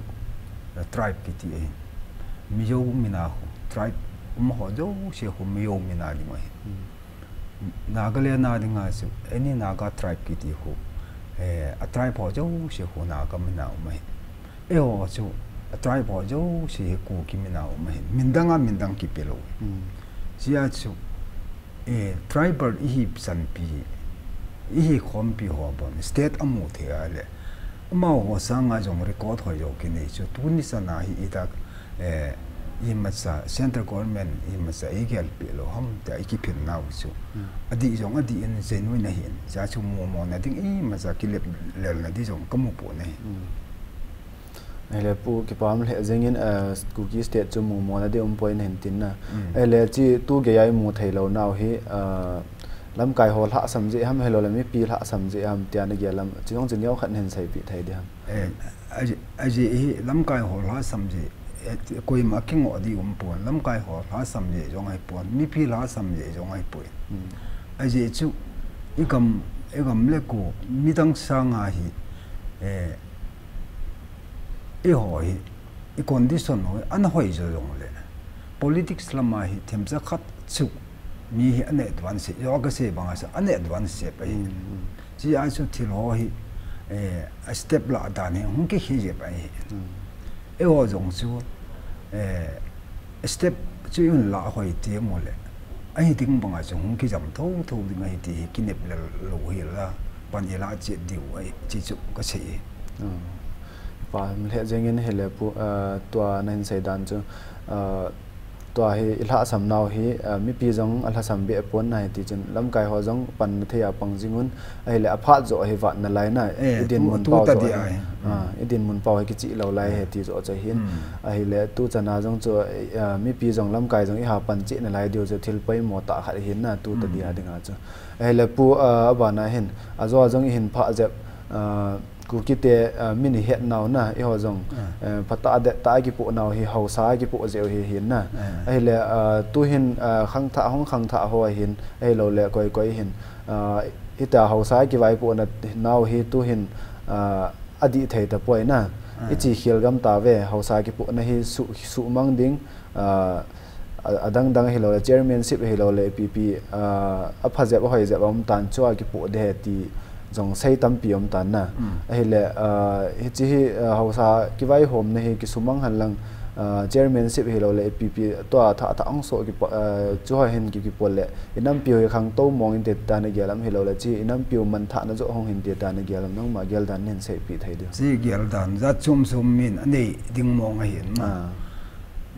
eh, tribe kiti ahi. Mizo mina khu tribe um ho jouse khu Mizo mina ding u ahi. Hmm. Nagaland a dinga chu any Naga tribe kiti khu, eh, a tribe ho jouse khu Naga mina um ahi. Eiho chu a tribe ho jouse hi Kuki mina um ahi. Min dang a min dang kipelou. Hmm. Hijeh chu, eh, tribal ihi chanpi, ihi khompi ho bon, state amu thei ahile, amaho sanga jong record ho jong kinei chu, tuni chana hi ita, eh, imacha central government imacha eigelpeh lou ham tia ikiphin nau chu. Adih jong adih in genuine ahin. Chua chu mumona ding imacha kilep lelna ding jong kamu pon ahi. Ahile pu kipah lheh jengin, eh, Kuki State chu mumona ding umpoi nahin tin na. Ahile chu tu geiya imu thei lou nau hi, eh, lamkai ho lhahsam jeh ham ahilouleh mipi lhahsam jeh ham tia nagel lam. Chu jong chu neokhat nahin seipeh thei ding ham. Eh, ajeh, ajeh hi lamkai ho lhahsam jeh, eh, koima kingoh ding umpon, lamkai ho lhahsam jeh jong ahipon, mipi lhahsam jeh jong ahipoi. Ajeh chu, igam, igam le ko, midang sanga hi, eh, eiho hi, i condition ho hi, ana hoi jo jongle. Politics lama hi, themcha khat chu, mi hi ana advance, jo kasei banga chu, ana advance jep ahi. Chua chu thil ho hi, eh, a step lah dan hi hung kikhel jep ahi. Eiho jong chu, eh, step chu ihin lah hoi teng uleh. Ahi ding banga chu hung kijam thotho ding ahi ti hi kinep lel lou hel a. Pan ilah chet diu ahi, chu chu kasei. Kipah lheh jengin ahile pu, eh, tua nahin sei dan chu, eh, tua hi ilhahsam nau hi, eh, mipi jong alhahsam be pon nahi ti chun lamkai ho jong panna thei a pang jing un, ahile aphat jo hi vat nalai na, eh, idinmun pau jo hi, ah, idinmun pau hi kichih lou lai ahi ti jo chu ahin. Ahile tu chana jong chu, eh, mipi jong lamkai jong iha pan cheh nalai diu chu thil poimo tah khat ahin na tu tadia dinga chu. Ahile pu, eh, abana hin, ajo jong ihin phah jep, eh, Kukite, eh, min ihet nau na, eiho jong, eh, phatah dettah a kipoh nau hi, haosa a kipoh jeh u hi hin na. Ahile, eh, tuhin, eh, khangthah, hung khangthah ho ahin, ahilouleh koi koi hin, eh, hitia haosa a kivaipohna nau hi tuhin, eh, adih thei tapoi na. Ichi khel gam tave, haosa kipohna hi su-, suhmang ding, eh, a, adang dang ahilouleh, chairmanship ahilouleh, ipi pi, ah, aphajep, ahoijep aum tan, chua kipoh ding ahi ti jong sei tampi aum tan na. Ahile, ah, hiche hi, ah, haosa kivaihomna hi kisumang hen lang, ah, chairmanship ahilouleh, ipi pi, tua thah thah hung soh kipo, ah, chu ho hin ki, kipoh le, inampiu hi khangtou mong inte tia nagel am ahilouleh, hiche inampiu manthahna joh hung hinte tia nagel am, nangma geldan nahin seipeh thei diu. Hiche geldan, jat chom chom min anei ding mong ahin.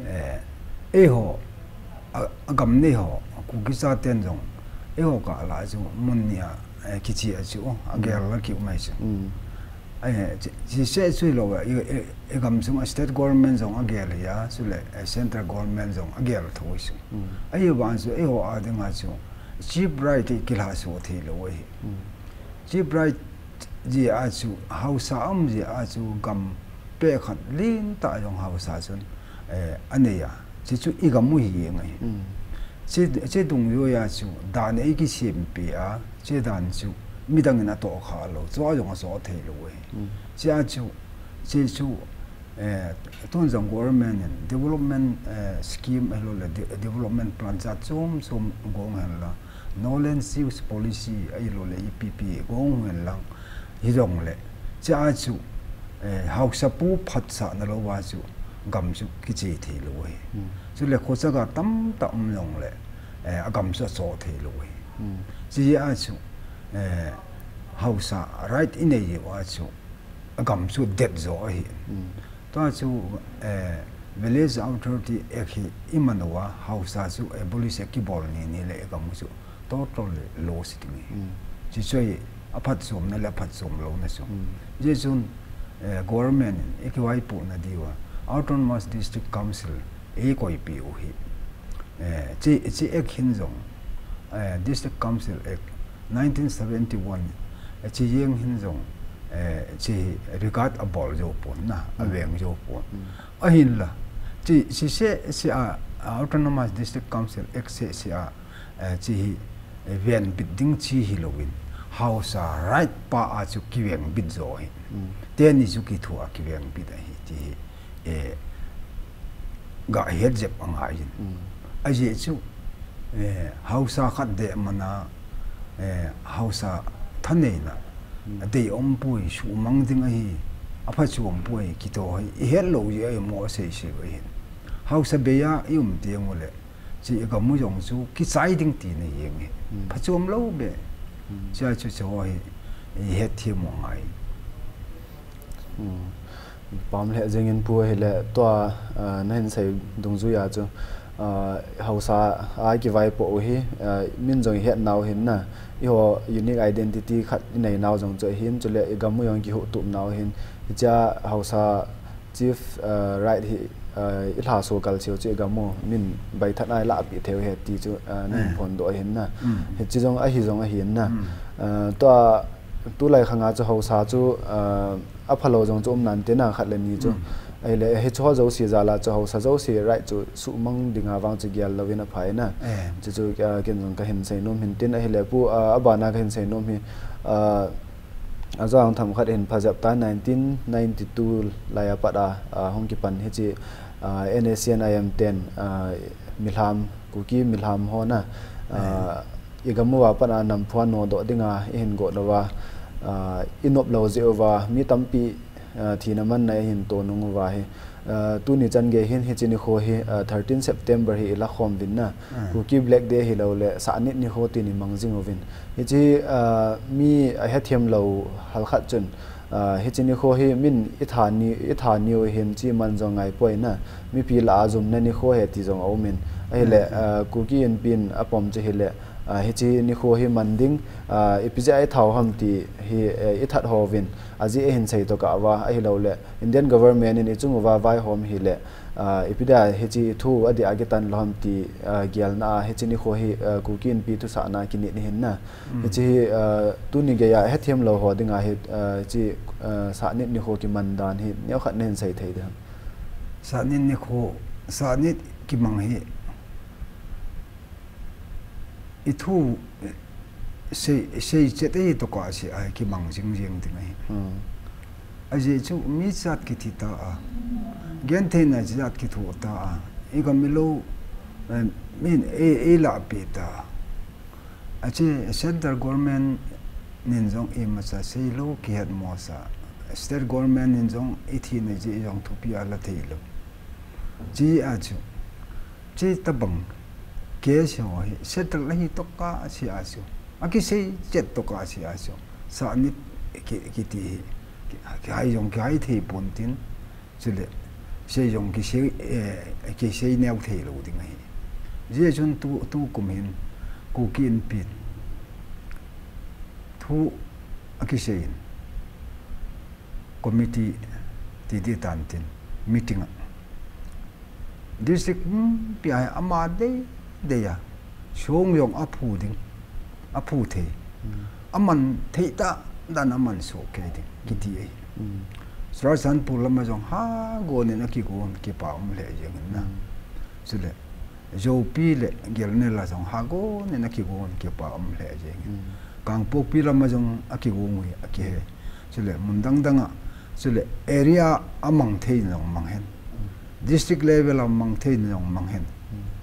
Eh, eiho, a, agam neiho, Kuki chaten jong, eiho kah lah chu, mun nia, eh, kichia chu, agel la kium ahi chu. Eh, chi, chi se chu hilou, i, i, igam chung a state government jong agel hia, chule, eh, central government jong agel tho chu. Ahivang chu, eiho a dinga chu, chief right kilhaso thei lou ahi. Chief right jeh a chu, haosa um jeh a chu, gam peh khat lentah jong haosa chun, eh, anei a. Hiche chu igam u hi jeng ahi. Hiche, hiche dungjuia chu, dan eikisempeh a, hiche dan chu, midang in atohkhah lou, chua jong achoh thei lou ahi. Hichea chu, hiche chu, Eh, tun jong government in development, eh, scheme ahilouleh de-, development plan jat chom chom gong hen lang, no land use policy ahilouleh ipi pi gong hen lang, hijongle, hichea chu, eh, haosapu phatsahna louva chu gam chu kichai thei lou ahi. Chule khochaga tamtah um jongle, eh, agam chu achoh thei lou ahi. Hichea chu, eh, haosa right inei uva chu, agam chu det jo ahi. Tua chu, eh, Village Authority Act hi iman uva, haosa chu abolish a kibol ni ni le igam u chu total loss ding ahi. Hiche chu hi aphatchomna le aphatchom louna chu. Hijeh chun, eh, government in eikivaipohna diuva, Autonomous District Council eikoipeh u hi. Eh, hiche, hiche Act hin jong, eh, District Council Act nineteen seventy-one, eh, hiche jeng hin jong, eh, hiche hi regard abol jou pon na, aveng jou pon. Ahinla, hiche, hiche seh, seh a, Autonomous District Council Act seh, seh a, eh, hiche hi, eh, vengbit ding hiche hilouvin, haosa right pa a chu kivengbit jo ahi. Teni chu kithoa kivengbit ahi, hiche hi. Eh, gahet jep angaiyin. Ajeh chu, eh, haosa khat deh mana, eh, haosa thaneina, adei umpoi, suhmang ding ahi, aphachom poi, kitoh ahi, ihet lou jeh a imo asei sei u ahin. Haosa bei a ium teng uleh, hiche igam u jong chu kichai ding tina jeng ahi. Phachom lou beh. Hichea chu hiche ho hi, ihet them u angai. Pam le jingin pu hile tua, ah, nahin sei dungjuia chu, ah, haosa a kivaipoh u hi, ah, min jong ihet nau hin na, eiho unique identity khat inei nau jong chu ahin, chule igam u jong kihuhtup nau hin, hichea haosa chief, ah, right hi, ah, ilha so kal cheu chu igam u min baithat a ilahpeh thei u ahi ti chu, ah, nahin phondoh ahin na. Hiche jong ahi jong ahin na. Ah, tua tulai khanga chu haosa chu, ah, aphalou jong chu um nante na khat le ni chu. Ahile, hiche ho jouse jal a chu haosa jouse right chu suhmang dinga vang chu gel louvin aphai na. Chuchu, ah, ken jong kahin seinom hin tin ahile pu, ah, abana kahin seinom hi, ah, ajong themkhat hin phajep ta nineteen ninety-two lai a pat a, ah, hung kipan hiche, ah, N S C N I M ten, ah, milham, Kuki milham ho na, ah, igam uva pat a namphuan nodoh dinga ihin got uva, ah, inop lou jeh uva mi tampi, ah, thina manna ihin to nung uva hi, ah, tuni chan gei hin hiche nikho hi, ah, thirteen September hi ilakhom uvin na. Kuki Black Day hilou le Sahnit nikho tin imang jing uvin. Hiche, ah, mi ahethem lou halkhat chun, ah, hiche nikho hi min itha ni, itha niu hin chi man jong ngaipoi na. Mipi lah a jumna nikho ahi ti jong aumin. Ahile, ah, Kuki Inpi in apom chu hile, ah, hiche nikho hi man ding, ah, ipi jeh a itha u ham ti hi, eh, ithat ho uvin. Ajeh ahin sei tokah uva, ahilou le Indian government in ichung uva vaihom hile, ah, ipi dia hiche thu adih a kitan lou ham ti, ah, gelna a hiche nikho hi, ah, Kuki Inpi thusahna kinit ahin na. Hiche hi, ah, tuni gei a hethem lou ho dinga hi, ah, hiche, ah, Sahnit nikho kiman dan hi neokhat nahin sei thei dem? Sahnit nikho, Sahnit kimang hi ithu sei, seichet ahi tokah seh a kimang jingjing ding ahi. Ajeh chu mi jat kithi ta a, gentheina jat kithoh ta a, igam ilou, eh, min ei, eilahpeh ta a. Ache central government nin jong imacha seilou kihetmo sa, state government nin jong ithina jeh jong thupi ala theilou. Chea chu, chutobang case ho hi settle ahi tokah seh a chu, akisei chet tokah seh a chu, Sahnit ki, kiti hi ki, kihai jong kihai thei pontin, chule sei jong kisei, eh, kisei neo theilou ding ahi. Hijeh chun tu, tukum hin Kuki Inpi in thu akisei in, committee ti ding tantin, meeting a, district pumpi a hi ama deidei a song jong aphu ding, aphu thei, aman thei tah dan aman soh kei ding kiti ahi. Churachandpur lam a jong hagon in akigon kipa um lheh jeng in na. Chule Joupi le Gelnel a jong hagon in akigon kipa um lheh jeng in. Kangpokpi lam a jong akigon u akihe. Chule mun dang dang a, chule area a mang thei in jong mang hen, district level a mang thei in jong mang hen.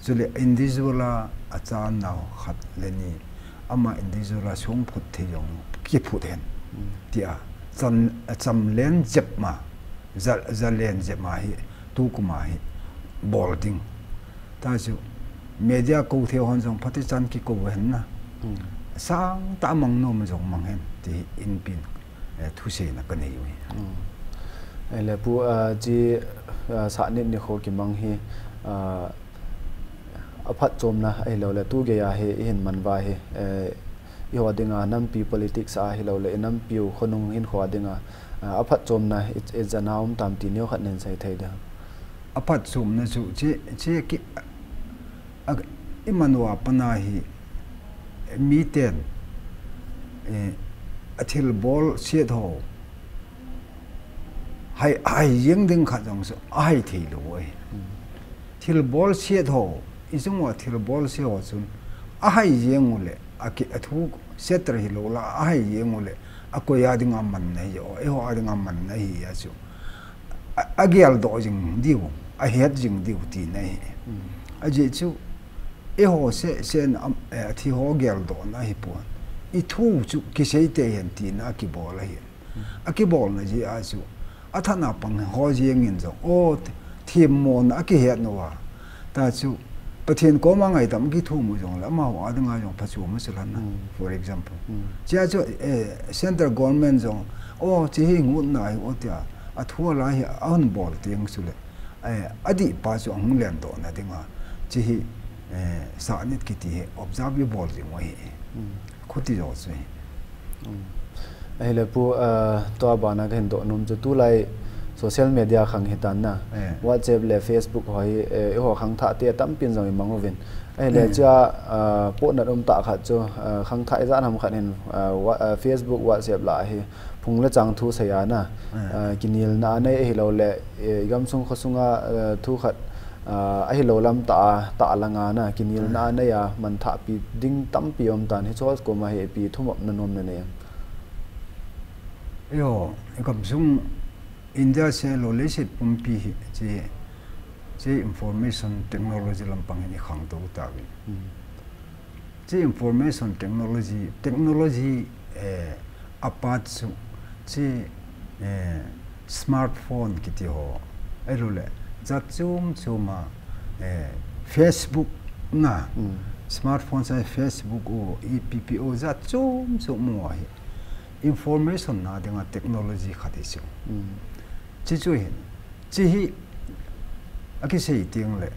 Chule individual a achan nau khat le ni, ama individual a song phut thei jong kiphut hen, tia cham, chamlen jep ma, ja, jalen jep ma hi tukum a hi bol ding. Ta chu media kou thei hon jong phatecha in kikou hen na. Sangtah a mang nom jong mang hen ti hi Inpi in, eh, thuseina kanei u ahi. Ahile pu, ah, hiche, ah, Sahnit nikho kimang hi, ah, aphatchomna ahilou le tu gei a hi ihin man uva hi, eh, eiho dinga nampi politics a ahilou le inampiu khonung hinkho a dinga, ah, aphatchomna i, ijana um tam ti neokhat nahin sei thei dem? Aphatchomna chu hiche, hiche ki, a, iman uva pat a hi miten, eh, athilbol set ho hai, hai jeng ding khat jong chu ahai theilou ahi. Thilbol set ho, ichung uva thilbol set ho chun ahai jeng u le, aki, athu settle hilou la ahai jeng u le, akoi a dinga manna ahi, eiho a dinga manna ahi a chu, a, ageldoh jing diu, ahet jing diu tina ahi. Ajeh chu eiho seh seh in, am, eh, athi ho geldohna ahipon, ithu chu kisei tei hen tina akibol ahi. Akibolna jeh a chu, athat a pang ho jeng in jong, o, themmona akihet uva, ta chu Pathen koma ngaidam akithum u jong le, amaho a dinga jong phachom ahi lhon na, for example. Chea chu, eh, central government jong, o, hiche hi ngutna ahi o tia, athu a lai hi ahung bol teng chule, eh, adih pa chu ahung lendoh na dinga, chi hi, eh, sahnit kiti hi observe ibol jing u ahi. Khuti jo chu hi. Ahile pu, eh, tua bana kahin doh nom chu tulai social media khang hitan na. Eh. WhatsApp le Facebook ho hi, eh, eiho khangthah te tampin jong imang uvin. Ahile chua, eh, pohnat um tah khat chu, eh, khangthah ijat ham khat hin, eh, wa-, eh, Facebook, WhatsApp lah hi phung le chang thu sei a na. Eh. Eh, kinelna anei ahilou le, eh, igamsung khosunga, eh, thu khat, eh, ahilou lam tah a, tah langa na, kinelna anei a, manthah pi ding tampi um tan, hichu koma hi ipi thumop na nom na nei em? Eiho, igamsung India se lou leiset pumpi hi, chi, chi information technology lampang hin ikhangtou tauvin. Chi information technology, technology, eh, apart chu, chi, eh, smartphone kiti ho, ahilou le, jat chom chom a, eh, Facebook na, smartphone sa Facebook u, ipi pi u, jat chom chom u ahi. Information na dinga technology khat hi chu. Chi chu hin, chi hi akisei teng le,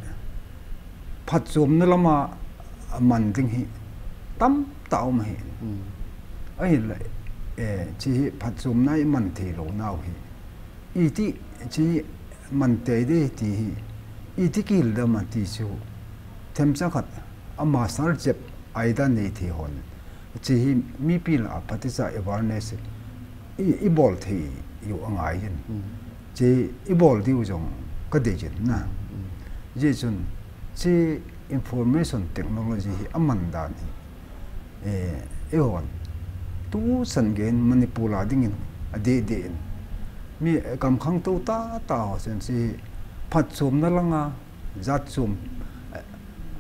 phatchomna lama man ding hi tamtah um ahi. Ahinla, eh, chi hi phatchomna iman thei lou nau hi, iti chi man tei ding ti hi, iti kihil dem a ti chu, themcha khat a master jep aida nei thei hon, chi hi mipi lah a phatecha awareness i, ibol thei u angai in. Chi ibol diu jong kadei in na. Hijeh chun chi information technology hi aman dan hi, eh, eihon tuchan gei in Manipur a dingin adeh deh in, mi, eh, kam khangtou tah tah ho chun chi phatchomna langa jat chom,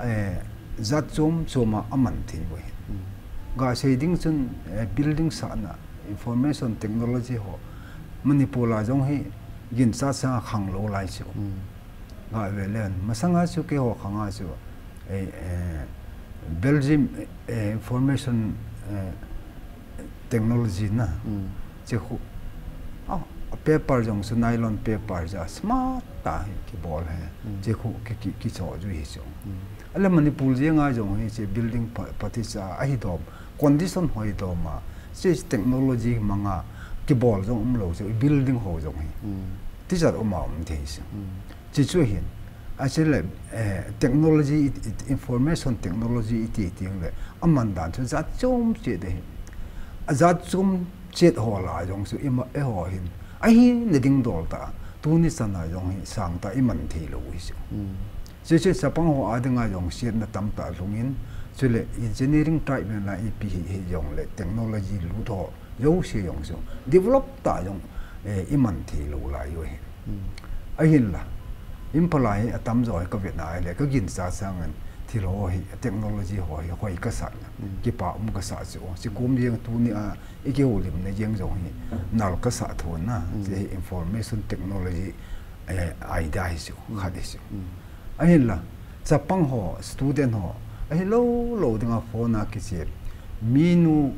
eh, jat chom chom a aman thei u ahi. Gasei ding chun, eh, building sahna, information technology ho, Manipur a jong hi ginchat sanga khang lou lai chu. Gave len, masanga chu keiho khanga chu, eh, eh, Belgium, eh, information, eh, technology na. Chi khu, ah, paper jong chu nylon paper ja smart tah hi kibol ahi. Chi khu ki, ki, kicho ju hi chu. Ahile Manipur jenga jong hi chi building pha-, phatecha ahi dom, condition ho hi dom a, chi technology manga kibol jong umlou chu building ho jong hi. Tijat um a um thei chu. Chi chu hin, achule, eh, technology, i, i, information technology iti teng le, aman dan chu jat chom chet ahi. Ajat chom chet ho lah a jong chu ima, eiho hin ahina ding dol tah, tuni chan a jong hi sangtah iman thei lou hi chu. Chi chu chapang ho a dinga jong siatna tamtah lhung in, chule engineering type ven la ipi hi, hi jong le technology lut ho jouse jong chu develop tah jong, eh, iman thei lou lai u ahi. Ahinla, Imphal a hi atamjo hi kavet na ahile, kaginchat sangin thil ho hi, technology ho hi hoi kasah na, kipa um kasah chu. Chi kum jeng tuni a ikihoulimna jeng jong hi nal kasah thon na, chi hi information technology, eh, idea hi chu, khat hi chu. Ahinla, chapang ho, student ho, ahilou lou dinga phone a kichep. Minu,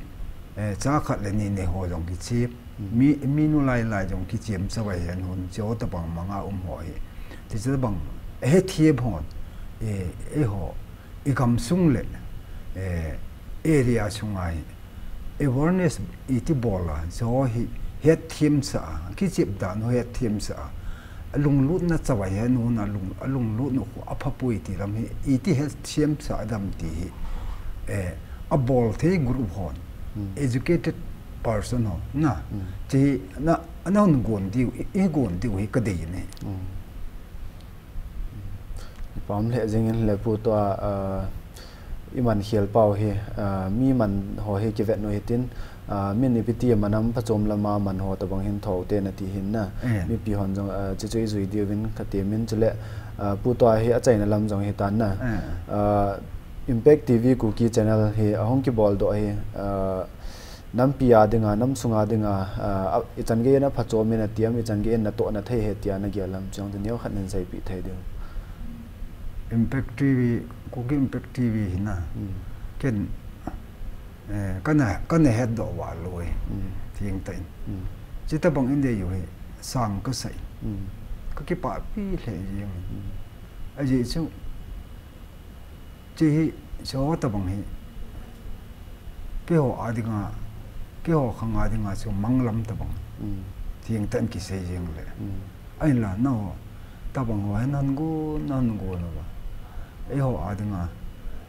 eh, cha khat le ni nei ho jong kichep. Mi, minu lai lai jong kichep chavai hen hon, chi ho tabang manga um ho hi. Ti chavang, eh, hethem hon, eh, eiho, igamsung le, eh, area sunga hi awareness iti bol a, jo hi hetthem sah a, kichep dan u hetthem sah a, alunglutna chavai hen hon alung, alunglutna khu aphapoi ti lam hi, iti hetthem sah dem ti hi, eh, abol thei group hon, educated person hon, na, chi na, ana hon gon diu, i, i gon diu hi kadei in ahi. Ipam lheh jingin le pu tua, ah, iman khel pau hi, ah, mi man ho hi kivet u hitin, ah, min ipi ti man am phachom lama man ho tabang hin thou te nati hin na. Mipi hon jong, ah, chuchu ijui diuvin kati min chule, ah, pu tua hi achaina lam jong hitan na. Ah, Impact T V Kuki channel hi ahung kibol doh hi, ah, Nampi a dinga, nam sunga dinga, ah, ichan gei in aphachom in ati am, ichan gei in natohna thei ahi tia nagel am, chujong chu neokhat nin seipeh thei diu. Impact T V, Kuki Impact T V hi na. Ken, eh, kana, kana hetdoh val lou e. Thiang tah in. Chuti bang in dei u hi. sang kasah in. Kakipah pi lheh jeng in. Ajeh chu, hiche hi, hiche ho tabang hi, keiho a dinga, keiho khang a dinga chu manglam tabang. Thengtah in kisei jeng le. Ahinla, nangho tabang ho hin nahin gon, nahin gon uva. Eiho a dinga,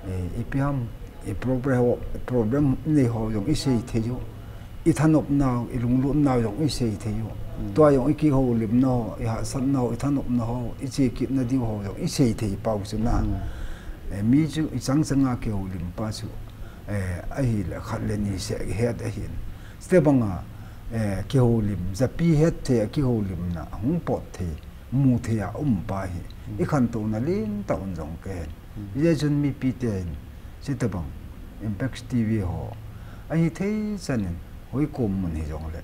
eh, ipi ham, i problem ho, problem nei ho jong isei thei u. I thanopnau, i lunglutnau jong isei thei u. Tua jong i kihoulimna ho, i hahsatna ho, i thanopna ho, i chekitna diu ho jong isei thei pau chu na. Eh, mi chu i chang changa kihoulim pa chu, eh, ahile khat le ni seh het ahin. Chutobanga, eh, kihoulim, japi hetthei a kihoulimna, ahung pot thei, mu thei a um pa hi. I khantouna lentah un jong kahen. Hijeh chun mipite hin, chutobang, Impact T V ho, ahithei chan in, hoi kom mun hijongle,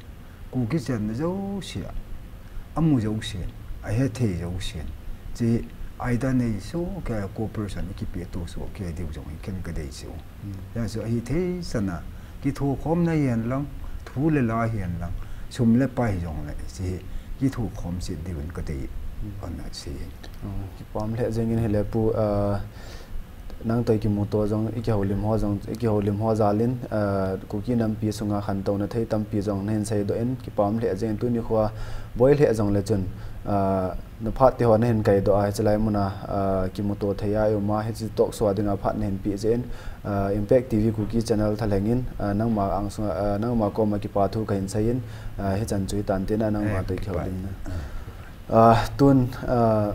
Kuki chenna jouse a, amu jousen, ahethei jousen, hiche idea nei sohkei, cooperation ikipehto sohkei diu jong hi ken kadei chu. Hijeh chun ahithei chan a, kithokhomna hihen lang, thu le la hihen lang, sum le pai hijongle, hiche hi kithokhom chet diuvin kadei, ana sei. Kipah lheh jeng in hile pu, ah, nang toh kimuto jong, i kihoulim ho jong, i kihoulim ho jal in, ah, Kuki nampi sunga khantouna thei tampi jong nahin seidoh in, kipah lheh jeng in tuni khoa boi lheh jongle chun, ah, na phat teho nahin kaidoh a, hiche lai muna, ah, kimuto thei a i um a, hiche talk show a dinga phat nahin peh jeh in, ah, Impact T V Kuki channel thalheng in, ah, nangma ang sunga, ah, nangma koma kipa thu kahin sei in, ah, hichan chu hitan tin, nangma toh kihoulim na. Ah, tun, ah,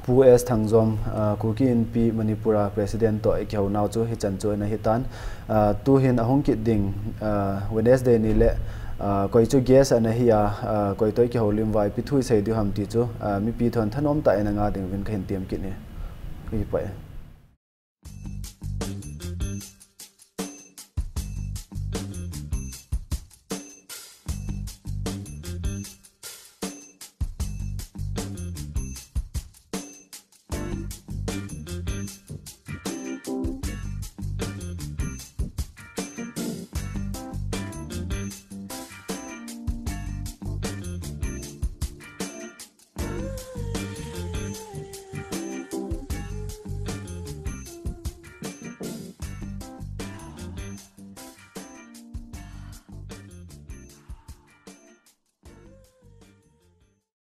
Pu S Thangjom, ah, Kuki Inpi Manipur a President toh i kihounau chu hichan chu ana hitan. Ah, tuhin ahung kit ding, ah, Wednesday ni le, ah, koi chu guest ana hi a, ah, koi toh i kihoulim uva ipi thu i sei diu ham ti chu, ah, mipi thon thanom tah in anga ding uvin kahin tem kit e. Kakipah e.